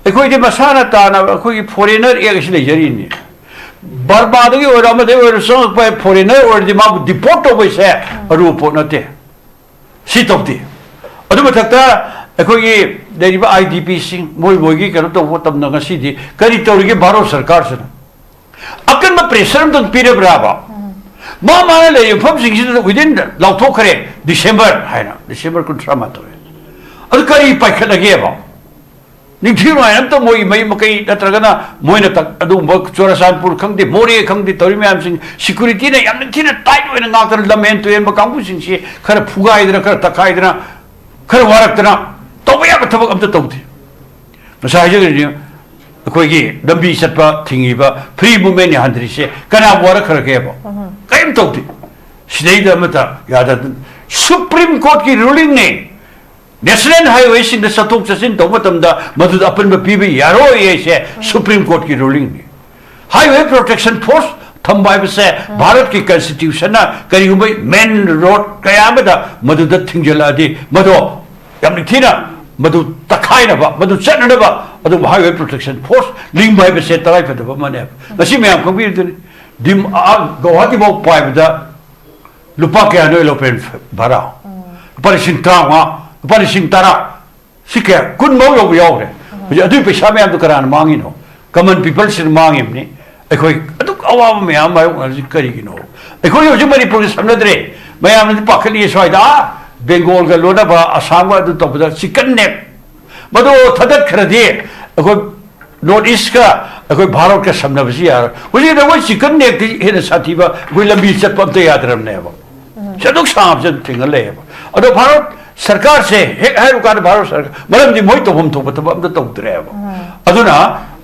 ꯑꯩꯈꯣꯏꯗꯤ ꯃꯁꯥꯅ ꯇꯥꯅ ꯑꯩꯈꯣꯏꯒꯤ ꯐꯣꯔꯦꯅꯔ ꯑꯦꯛ ꯑꯁꯤ ꯂꯩꯖꯔꯤꯅꯤ꯫ ꯕꯔꯃꯥꯗꯒꯤ ꯑꯣꯏꯔꯣ ꯑꯃꯗꯒꯤ ꯑꯣꯏꯔꯣ ꯆꯪꯉꯛꯄ ꯐꯣꯔꯦꯅꯔ ꯑꯣꯏꯔꯗꯤ ꯃꯥꯕꯨ ꯗꯤꯄꯣꯔꯠ ꯇꯧꯕꯁꯦ ꯑꯔꯨꯕ ꯄꯣꯠ ꯅꯠꯇꯦ꯫ ꯁꯤ ꯇꯧꯗꯦ꯫ ꯑꯗꯨ ꯃꯊꯛꯇ ꯑꯩꯈꯣꯏꯒꯤ ꯂꯩꯔꯤꯕ I D Pꯁꯤꯡ ꯃꯣꯏ ꯃꯣꯏꯒꯤ ꯀꯩꯅꯣ ꯇꯧꯕ ꯃꯇꯝꯗ ꯉꯁꯤꯗꯤ ꯀꯔꯤ ꯇꯧꯔꯤꯒꯦ ꯚꯥꯔꯠ ꯁꯔꯀꯥꯔꯁꯤꯅ? ꯑꯀꯟꯕ pressure ꯑꯝꯇꯪ ꯄꯤꯔꯕ꯭ꯔꯥꯕ? ꯃꯥ ꯃꯥꯅ ꯂꯩꯔꯤꯕ ꯃꯐꯝꯁꯤꯡꯁꯤꯗ within ꯂꯥꯎꯊꯣꯛꯈ꯭ꯔꯦ, December ꯍꯥꯏꯅ, December ꯀꯨꯟꯊ꯭ꯔꯥ ꯃꯥꯊꯣꯏ꯫ ꯑꯗꯨ ꯀꯔꯤ ꯄꯥꯏꯈꯠꯂꯒꯦꯕ? ꯅꯤꯡꯊꯤ ꯅꯨꯡꯉꯥꯏꯅ ꯑꯝꯇ ꯃꯣꯏꯒꯤ ꯃꯩ ꯃꯀꯩ ꯅꯠꯇ꯭ꯔꯒꯅ ꯃꯣꯏꯅ ꯇꯛ-, ꯑꯗꯨꯒꯨꯝꯕ ꯆꯨꯔꯆꯥꯟꯄꯨꯔ ꯈꯪꯗꯦ, ꯃꯣꯔꯦ ꯈꯪꯗꯦ, ꯇꯧꯔꯤ ꯃꯌꯥꯝꯁꯤꯡ ꯁꯦꯀ꯭ꯌꯨꯔꯤꯇꯤꯅ ꯌꯥꯝ ꯅꯤꯡꯊꯤꯅ ꯇꯥꯏꯠ ꯑꯣꯏꯅ ꯉꯥꯛꯇꯅ ꯂꯝꯍꯦꯟ ꯇꯨꯍꯦꯟꯕ ꯀꯥꯡꯕꯨꯁꯤꯡꯁꯤ ꯈꯔ ꯐꯨꯒꯥꯏꯗꯅ, ꯈꯔ ꯇꯛꯈꯥꯏꯗꯅ, ꯈꯔ ꯋꯥꯔꯛꯇꯅ ꯇꯧꯕ ꯌꯥꯕ ꯊꯕꯛ ꯑꯝꯇ ꯇꯧꯗꯦ꯫ ꯉꯁꯥꯏ ꯍꯥꯏꯖꯈ꯭ꯔꯤꯗꯨꯅꯤ, ꯑꯩꯈꯣꯏꯒꯤ ꯂꯝꯕꯤ ꯆꯠꯄ ꯊꯤꯡꯉꯤꯕ, ꯐ꯭ꯔꯤ ꯃꯨꯚꯃꯦꯟ ꯌꯥꯍꯟꯗ꯭ꯔꯤꯁꯦ ꯀꯅꯥꯕꯨ ꯋꯥꯔꯛꯈ꯭ꯔꯒꯦꯕ? ꯀꯔꯤꯝ ꯇꯧꯗꯦ꯫ ꯁꯤꯗꯩꯗ ꯑꯃꯇ ꯌꯥꯗꯗꯅ ꯁꯨꯄ꯭ꯔꯤꯝ ꯀꯣꯔꯠꯀꯤ ꯔꯨꯂꯤꯡꯅꯦ꯫ ꯅꯦꯁꯅꯦꯜ ꯍꯥꯏꯋꯦꯁꯤꯡꯗ ꯆꯠꯊꯣꯛ ꯆꯠꯁꯤꯟ ꯇꯧꯕ ꯃꯇꯝꯗ ꯃꯗꯨꯗ ꯑꯄꯟꯕ ꯄꯤꯕ ꯌꯥꯔꯣꯏ ꯍꯥꯏꯁꯦ ꯁꯨꯄ꯭ꯔꯤꯝ ꯀꯣꯔꯠꯀꯤ ꯔꯨꯂꯤꯡꯅꯤ꯫ ꯍꯥꯏꯋꯦ ꯄ꯭ꯔꯣꯇꯦꯛꯁꯟ ꯐꯣꯔꯁ ꯊꯝꯕ ꯍꯥꯏꯕꯁꯦ ꯚꯥꯔꯠꯀꯤ ꯀꯟꯁꯇꯤꯇ꯭ꯌꯨꯁꯟꯅ ꯀꯔꯤꯒꯨꯝꯕ ꯃꯦꯟ ꯔꯣꯗ ꯀꯌꯥ ꯑꯃꯗ ꯃꯗꯨꯗ ꯊꯤꯡꯖꯤꯜꯂꯛꯑꯗꯤ ꯃꯗꯣ ꯌꯥꯝ ꯅꯤꯡꯊꯤꯅ ꯃꯗꯨ ꯇꯛꯈꯥꯏꯅꯕ, ꯃꯗꯨ ꯆꯠꯅꯅꯕ ꯑꯗꯨꯒꯨꯝꯕ ꯍꯥꯏꯋꯦ ꯄ꯭ꯔꯣꯇꯦꯛꯁꯟ ꯐꯣꯔꯁ ꯂꯤꯡꯕ ꯍꯥꯏꯕꯁꯦ ꯇꯉꯥꯏꯐꯗꯕ ꯑꯃꯅꯦꯕ꯫ ꯉꯁꯤ ꯃꯌꯥꯝ ꯈꯪꯕꯤꯔꯤꯗꯨꯅꯤ, ꯗꯤꯝ-, ꯑꯥ, ꯒꯧꯍꯥꯇꯤꯐꯥꯎ ꯄꯥꯏꯕꯗ ꯂꯨꯄꯥ ꯀꯌꯥꯅꯣ ꯑꯦꯂꯣꯄ꯭ꯂꯦꯟ ꯚꯔꯥ? ꯂꯨꯄꯥ ꯂꯤꯁꯤꯡ ꯇꯔꯥꯃꯉꯥ, ꯂꯨꯄꯥ ꯂꯤꯁꯤꯡ ꯇꯔꯥ꯫ ꯁꯤ ꯀꯌꯥ? ꯀꯨꯟ ꯐꯥꯎ ꯌꯧꯕ ꯌꯥꯎꯔꯦ꯫ ꯍꯧꯖꯤꯛ ꯑꯗꯨꯒꯤ ꯄꯩꯁꯥ ꯃꯌꯥꯝꯗꯣ ꯀꯅꯥꯅ ꯃꯥꯡꯉꯤꯅꯣ? ꯀꯃꯟ ꯄꯤꯄꯜꯁꯤꯅ ꯃꯥꯡꯉꯤꯕꯅꯤ꯫ ꯑꯩꯈꯣꯏ ꯑꯗꯨꯛ ꯑꯋꯥꯕ ꯃꯌꯥꯝ ꯃꯥꯌꯣꯛꯅꯔꯤꯁꯤ ꯀꯔꯤꯒꯤꯅꯣ? ꯑꯩꯈꯣꯏ ꯍꯧꯖꯤꯛ ꯃꯅꯤꯄꯨꯔꯒꯤ ꯁꯝꯅꯗ꯭ꯔꯦ꯫ ꯃꯌꯥꯝꯅꯗꯤ ꯄꯥꯈꯠꯂꯤ ꯁ꯭ꯋꯥꯏꯗ, ꯑꯥ, ꯕꯦꯡꯒꯣꯜꯒ ꯂꯣꯟꯅꯕ, ꯑꯁꯥꯝꯒ ꯑꯗꯨ ꯇꯧꯕꯗ ꯆꯤꯀꯟ ꯅꯦꯛ꯫ ꯃꯗꯨ ꯊꯥꯗꯠꯈ꯭ꯔꯗꯤ ꯑꯩꯈꯣꯏ ꯅꯣꯔꯠ ꯏꯁꯀ ꯑꯩꯈꯣꯏ ꯚꯥꯔꯠꯀ ꯁꯝꯅꯕꯁꯤ ꯌꯥꯔꯣꯏ꯫ ꯍꯧꯖꯤꯛ ꯑꯩꯈꯣꯏ ꯆꯤꯀꯟ ꯅꯦꯛꯇꯤ ꯍꯦꯟꯅ ꯁꯥꯊꯤꯕ ꯑꯩꯈꯣꯏ ꯂꯝꯕꯤ ꯆꯠꯄ ꯑꯝꯇ ꯌꯥꯗ꯭ꯔꯕꯅꯦꯕ꯫ ꯁꯤ ꯑꯗꯨꯛ ꯁꯥꯡꯕꯁꯦ ꯑꯗꯨꯝ ꯊꯦꯡꯅ ꯂꯩꯌꯦꯕ꯫ ꯑꯗꯣ ꯚꯥꯔꯠ ꯁꯔꯀꯥꯔꯁꯦ ꯍꯦꯛ ꯍꯥꯏꯔꯨ ꯀꯥꯟꯗ ꯚꯥꯔꯠ ꯁꯔꯀꯥꯔ, ꯃꯔꯝꯗꯤ ꯃꯣꯏ ꯇꯧꯐꯝ ꯊꯣꯛꯄ ꯊꯕꯛ ꯑꯝꯇ ꯇꯧꯗ꯭ꯔꯦꯕ꯫ ꯑꯗꯨꯅ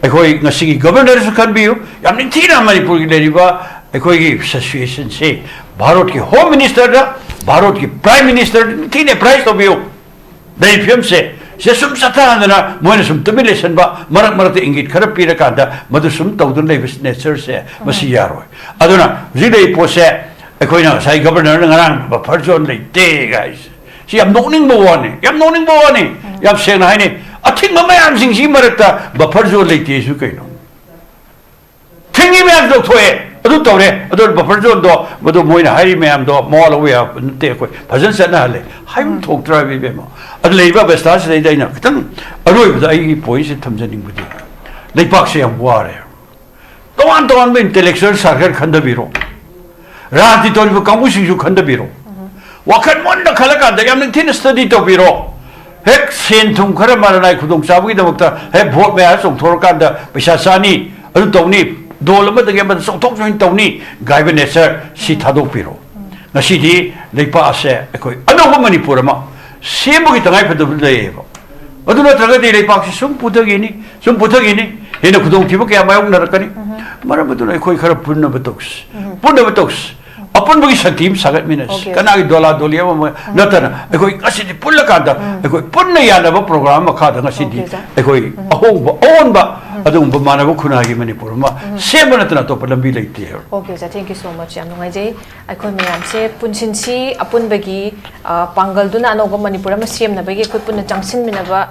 ꯑꯩꯈꯣꯏ ꯉꯁꯤꯒꯤ ꯒꯕꯔꯅꯔꯁꯨ ꯈꯟꯕꯤꯌꯨ, ꯌꯥꯝ ꯅꯤꯡꯊꯤꯅ ꯃꯅꯤꯄꯨꯔꯒꯤ ꯂꯩꯔꯤꯕ ꯑꯩꯈꯣꯏꯒꯤ ꯁꯤꯆꯨꯋꯦꯁꯟꯁꯤ ꯚꯥꯔꯠꯀꯤ ꯍꯣꯝ ꯃꯤꯅꯤꯁꯇꯔꯗ, ꯚꯥꯔꯠꯀꯤ ꯄ꯭ꯔꯥꯏꯝ ꯃꯤꯅꯤꯁꯇꯔꯗ ꯅꯤꯡꯊꯤꯅ ꯑꯦꯄ꯭ꯔꯥꯏꯁ ꯇꯧꯕꯤꯌꯨ꯫ ꯂꯩꯔꯤꯕ ꯐꯤꯕꯝꯁꯦ ꯁꯤꯗ ꯁꯨꯝ ꯆꯠꯊꯍꯟꯗꯅ ꯃꯣꯏꯅ ꯁꯨꯝ ꯇꯨꯃꯤꯟ ꯂꯩꯁꯟꯕ, ꯃꯔꯛ ꯃꯔꯛꯇ ꯏꯪꯒꯤꯠ ꯈꯔ ꯄꯤꯔꯀꯥꯟꯗ ꯃꯗꯨ ꯁꯨꯝ ꯇꯧꯗꯨꯅ ꯂꯩꯕ ꯅꯦꯆꯔꯁꯦ ꯃꯁꯤ ꯌꯥꯔꯣꯏ꯫ ꯑꯗꯨꯅ ꯍꯧꯖꯤꯛ ꯂꯩꯔꯤꯕ ꯄꯣꯠꯁꯦ ꯑꯩꯈꯣꯏꯅ ꯉꯁꯥꯏ ꯒꯕꯔꯅꯔꯅ ꯉꯔꯥꯡ ꯕꯐꯔ ꯖꯣꯟ ꯂꯩꯇꯦ ꯍꯥꯏꯁꯦ, ꯁꯤ ꯌꯥꯝ ꯅꯣꯛꯅꯤꯡꯕ ꯋꯥꯅꯤ, ꯌꯥꯝ ꯅꯣꯛꯅꯤꯡꯕ ꯋꯥꯅꯤ꯫ ꯌꯥꯝ ꯁꯦꯡꯅ ꯍꯥꯏꯅꯤ, ꯑꯊꯤꯡꯕ ꯃꯌꯥꯝꯁꯤꯡꯁꯤꯒꯤ ꯃꯔꯛꯇ ꯕꯐꯔ ꯖꯣꯟ ꯂꯩꯇꯦꯁꯨ ꯀꯩꯅꯣ? ꯊꯤꯡꯉꯤ ꯃꯌꯥꯝꯁꯨ ꯂꯧꯊꯣꯛꯑꯦ, ꯑꯗꯨ ꯇꯧꯔꯦ, ꯑꯗꯨ ꯕꯐꯔ ꯖꯣꯟꯗꯣ ꯃꯗꯨ ꯃꯣꯏꯅ ꯍꯥꯏꯔꯤ ꯃꯌꯥꯝꯗꯣ ꯃꯋꯥ ꯂꯧꯕ ꯌꯥꯕ ꯅꯠꯇꯦ꯫ ꯑꯩꯈꯣꯏ ꯐꯖꯅ ꯆꯠꯅꯍꯜꯂꯦ꯫ ꯍꯥꯏꯐꯝ ꯊꯣꯛꯇ꯭ꯔꯕ ꯏꯕꯦꯝꯃ꯫ ꯑꯗꯨ ꯂꯩꯔꯤꯕ ꯑꯕꯁꯊꯥꯁꯤꯗꯩꯗ ꯑꯩꯅ ꯈꯤꯇꯪ ꯑꯔꯣꯏꯕꯗ ꯑꯩꯒꯤ ꯄꯣꯏꯟꯁꯦ ꯊꯝꯖꯅꯤꯡꯕꯗꯤ, ꯂꯩꯄꯥꯛꯁꯦ ꯌꯥꯝ ꯋꯥꯔꯦ꯫ ꯇꯣꯉꯥꯟ ꯇꯣꯉꯥꯟꯕ ꯏꯟꯇꯦꯂꯦꯛꯆꯨꯋꯦꯜ ꯁꯥꯔꯀꯜ ꯈꯟꯊꯕꯤꯔꯣ, ꯔꯥꯖꯅꯤꯇꯤ ꯇꯧꯔꯤꯕ ꯀꯥꯡꯕꯨꯁꯤꯡꯁꯨ ꯈꯟꯊꯕꯤꯔꯣ, ꯋꯥꯈꯜ ꯃꯨꯟꯅ ꯈꯜꯂꯀꯥꯟꯗ ꯌꯥꯝ ꯅꯤꯡꯊꯤꯅ ꯁ꯭ꯇꯗꯤ ꯇꯧꯕꯤꯔꯣ꯫ ꯍꯦꯛ ꯁꯦꯟ ꯊꯨꯝ ꯈꯔ ꯃꯔꯅꯥꯏ ꯈꯨꯗꯣꯡꯆꯥꯕꯒꯤꯗꯃꯛꯇ ꯍꯦꯛ ꯚꯣꯠ ꯃꯌꯥ ꯆꯣꯡꯊꯣꯔꯀꯥꯟꯗ ꯄꯩꯁꯥ ꯆꯥꯅꯤ, ꯑꯗꯨ ꯇꯧꯅꯤ, ꯗꯣꯜ ꯑꯃꯗꯒꯤ ꯑꯃꯗ ꯆꯣꯡꯊꯣꯛ ꯆꯣꯡꯁꯤꯟ ꯇꯧꯅꯤ ꯒꯥꯏꯕ ꯅꯦꯆꯔ ꯁꯤ ꯊꯥꯗꯣꯛꯄꯤꯔꯣ꯫ ꯉꯁꯤꯗꯤ ꯂꯩꯄꯥꯛ ꯑꯁꯦ ꯑꯩꯈꯣꯏ ꯑꯅꯧꯕ ꯃꯅꯤꯄꯨꯔ ꯑꯃ ꯁꯦꯝꯕꯒꯤ ꯇꯉꯥꯏ ꯐꯗꯕ ꯂꯩꯌꯦꯕ꯫ ꯑꯗꯨ ꯅꯠꯇ꯭ꯔꯒꯗꯤ ꯂꯩꯄꯥꯛꯁꯤ ꯁꯨꯝ ꯄꯨꯊꯈꯤꯅꯤ, ꯁꯨꯝ ꯄꯨꯊꯈꯤꯅꯤ, ꯍꯦꯟꯅ ꯈꯨꯗꯣꯡꯊꯤꯕ ꯀꯌꯥ ꯃꯥꯌꯣꯛꯅꯔꯛꯀꯅꯤ꯫ ꯃꯔꯝ ꯑꯗꯨꯅ ꯑꯩꯈꯣꯏ ꯈꯔ ꯄꯨꯟꯅꯕ ꯇꯧꯁꯤ, ꯄꯨꯟꯅꯕ ꯇꯧꯁꯤ꯫ ꯑꯄꯨꯟꯕꯒꯤ ꯁꯛꯇꯤ ꯑꯃ ꯁꯥꯒꯠꯃꯤꯟꯅꯁꯤ꯫ Okay. ꯀꯅꯥꯒꯤ ꯗꯣꯂꯥ ꯗꯣꯂꯤ ꯑꯃ ꯑꯃ ꯅꯠꯇꯅ ꯑꯩꯈꯣꯏ ꯉꯁꯤꯗꯤ ꯄꯨꯜꯂꯀꯥꯟꯗ ꯑꯩꯈꯣꯏ ꯄꯨꯟꯅ ꯌꯥꯅꯕ ꯄ꯭ꯔꯣꯒ꯭ꯔꯥꯝ ꯃꯈꯥꯗ ꯉꯁꯤꯗꯤ Okay, sir. ꯑꯩꯈꯣꯏ ꯑꯍꯣꯡꯕ ꯑꯑꯣꯟꯕ ꯑꯗꯨꯒꯨꯝꯕ ꯃꯥꯟꯅꯕ ꯈꯨꯟꯅꯥꯏꯒꯤ ꯃꯅꯤꯄꯨꯔ ꯑꯃ ꯁꯦꯝꯕ ꯅꯠꯇꯅ ꯑꯇꯣꯞꯄ ꯂꯝꯕꯤ ꯂꯩꯇꯦ꯫ Okay, sir. Thank you so much. ꯌꯥꯝ ꯅꯨꯡꯉꯥꯏꯖꯩ꯫ ꯑꯩꯈꯣꯏ ꯃꯌꯥꯝꯁꯦ ꯄꯨꯟꯁꯤꯟꯁꯤ, ꯑꯄꯨꯟꯕꯒꯤ, ꯑ, ꯄꯥꯡꯒꯜꯗꯨꯅ ꯑꯅꯧꯕ ꯃꯅꯤꯄꯨꯔ ꯑꯃ ꯁꯦꯝꯅꯕꯒꯤ ꯑꯩꯈꯣꯏ ꯄꯨꯟꯅ ꯆꯪꯁꯤꯟꯃꯤꯟꯅꯕ,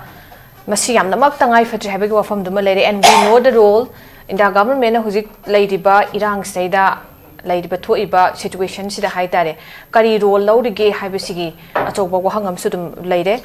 ꯃꯁꯤ ꯌꯥꯝꯅꯃꯛ ꯇꯉꯥꯏ ꯐꯗ꯭ꯔꯦ ꯍꯥꯏꯕꯒꯤ ꯋꯥꯐꯝꯗꯨꯃ ꯂꯩꯔꯦ꯫ And we know the role, India government ꯅ ꯍꯧꯖꯤꯛ ꯂꯩꯔꯤꯕ ꯏꯔꯥꯡꯁꯤꯗꯩꯗ, ꯂꯩꯔꯤꯕ ꯊꯣꯛꯏꯕ situation ꯁꯤꯗ ꯍꯥꯏ ꯇꯥꯔꯦ, ꯀꯔꯤ role ꯂꯧꯔꯤꯒꯦ ꯍꯥꯏꯕꯁꯤꯒꯤ ꯑꯆꯧꯕ ꯋꯥꯍꯪ ꯑꯃꯁꯨ ꯑꯗꯨꯝ ꯂꯩꯔꯦ꯫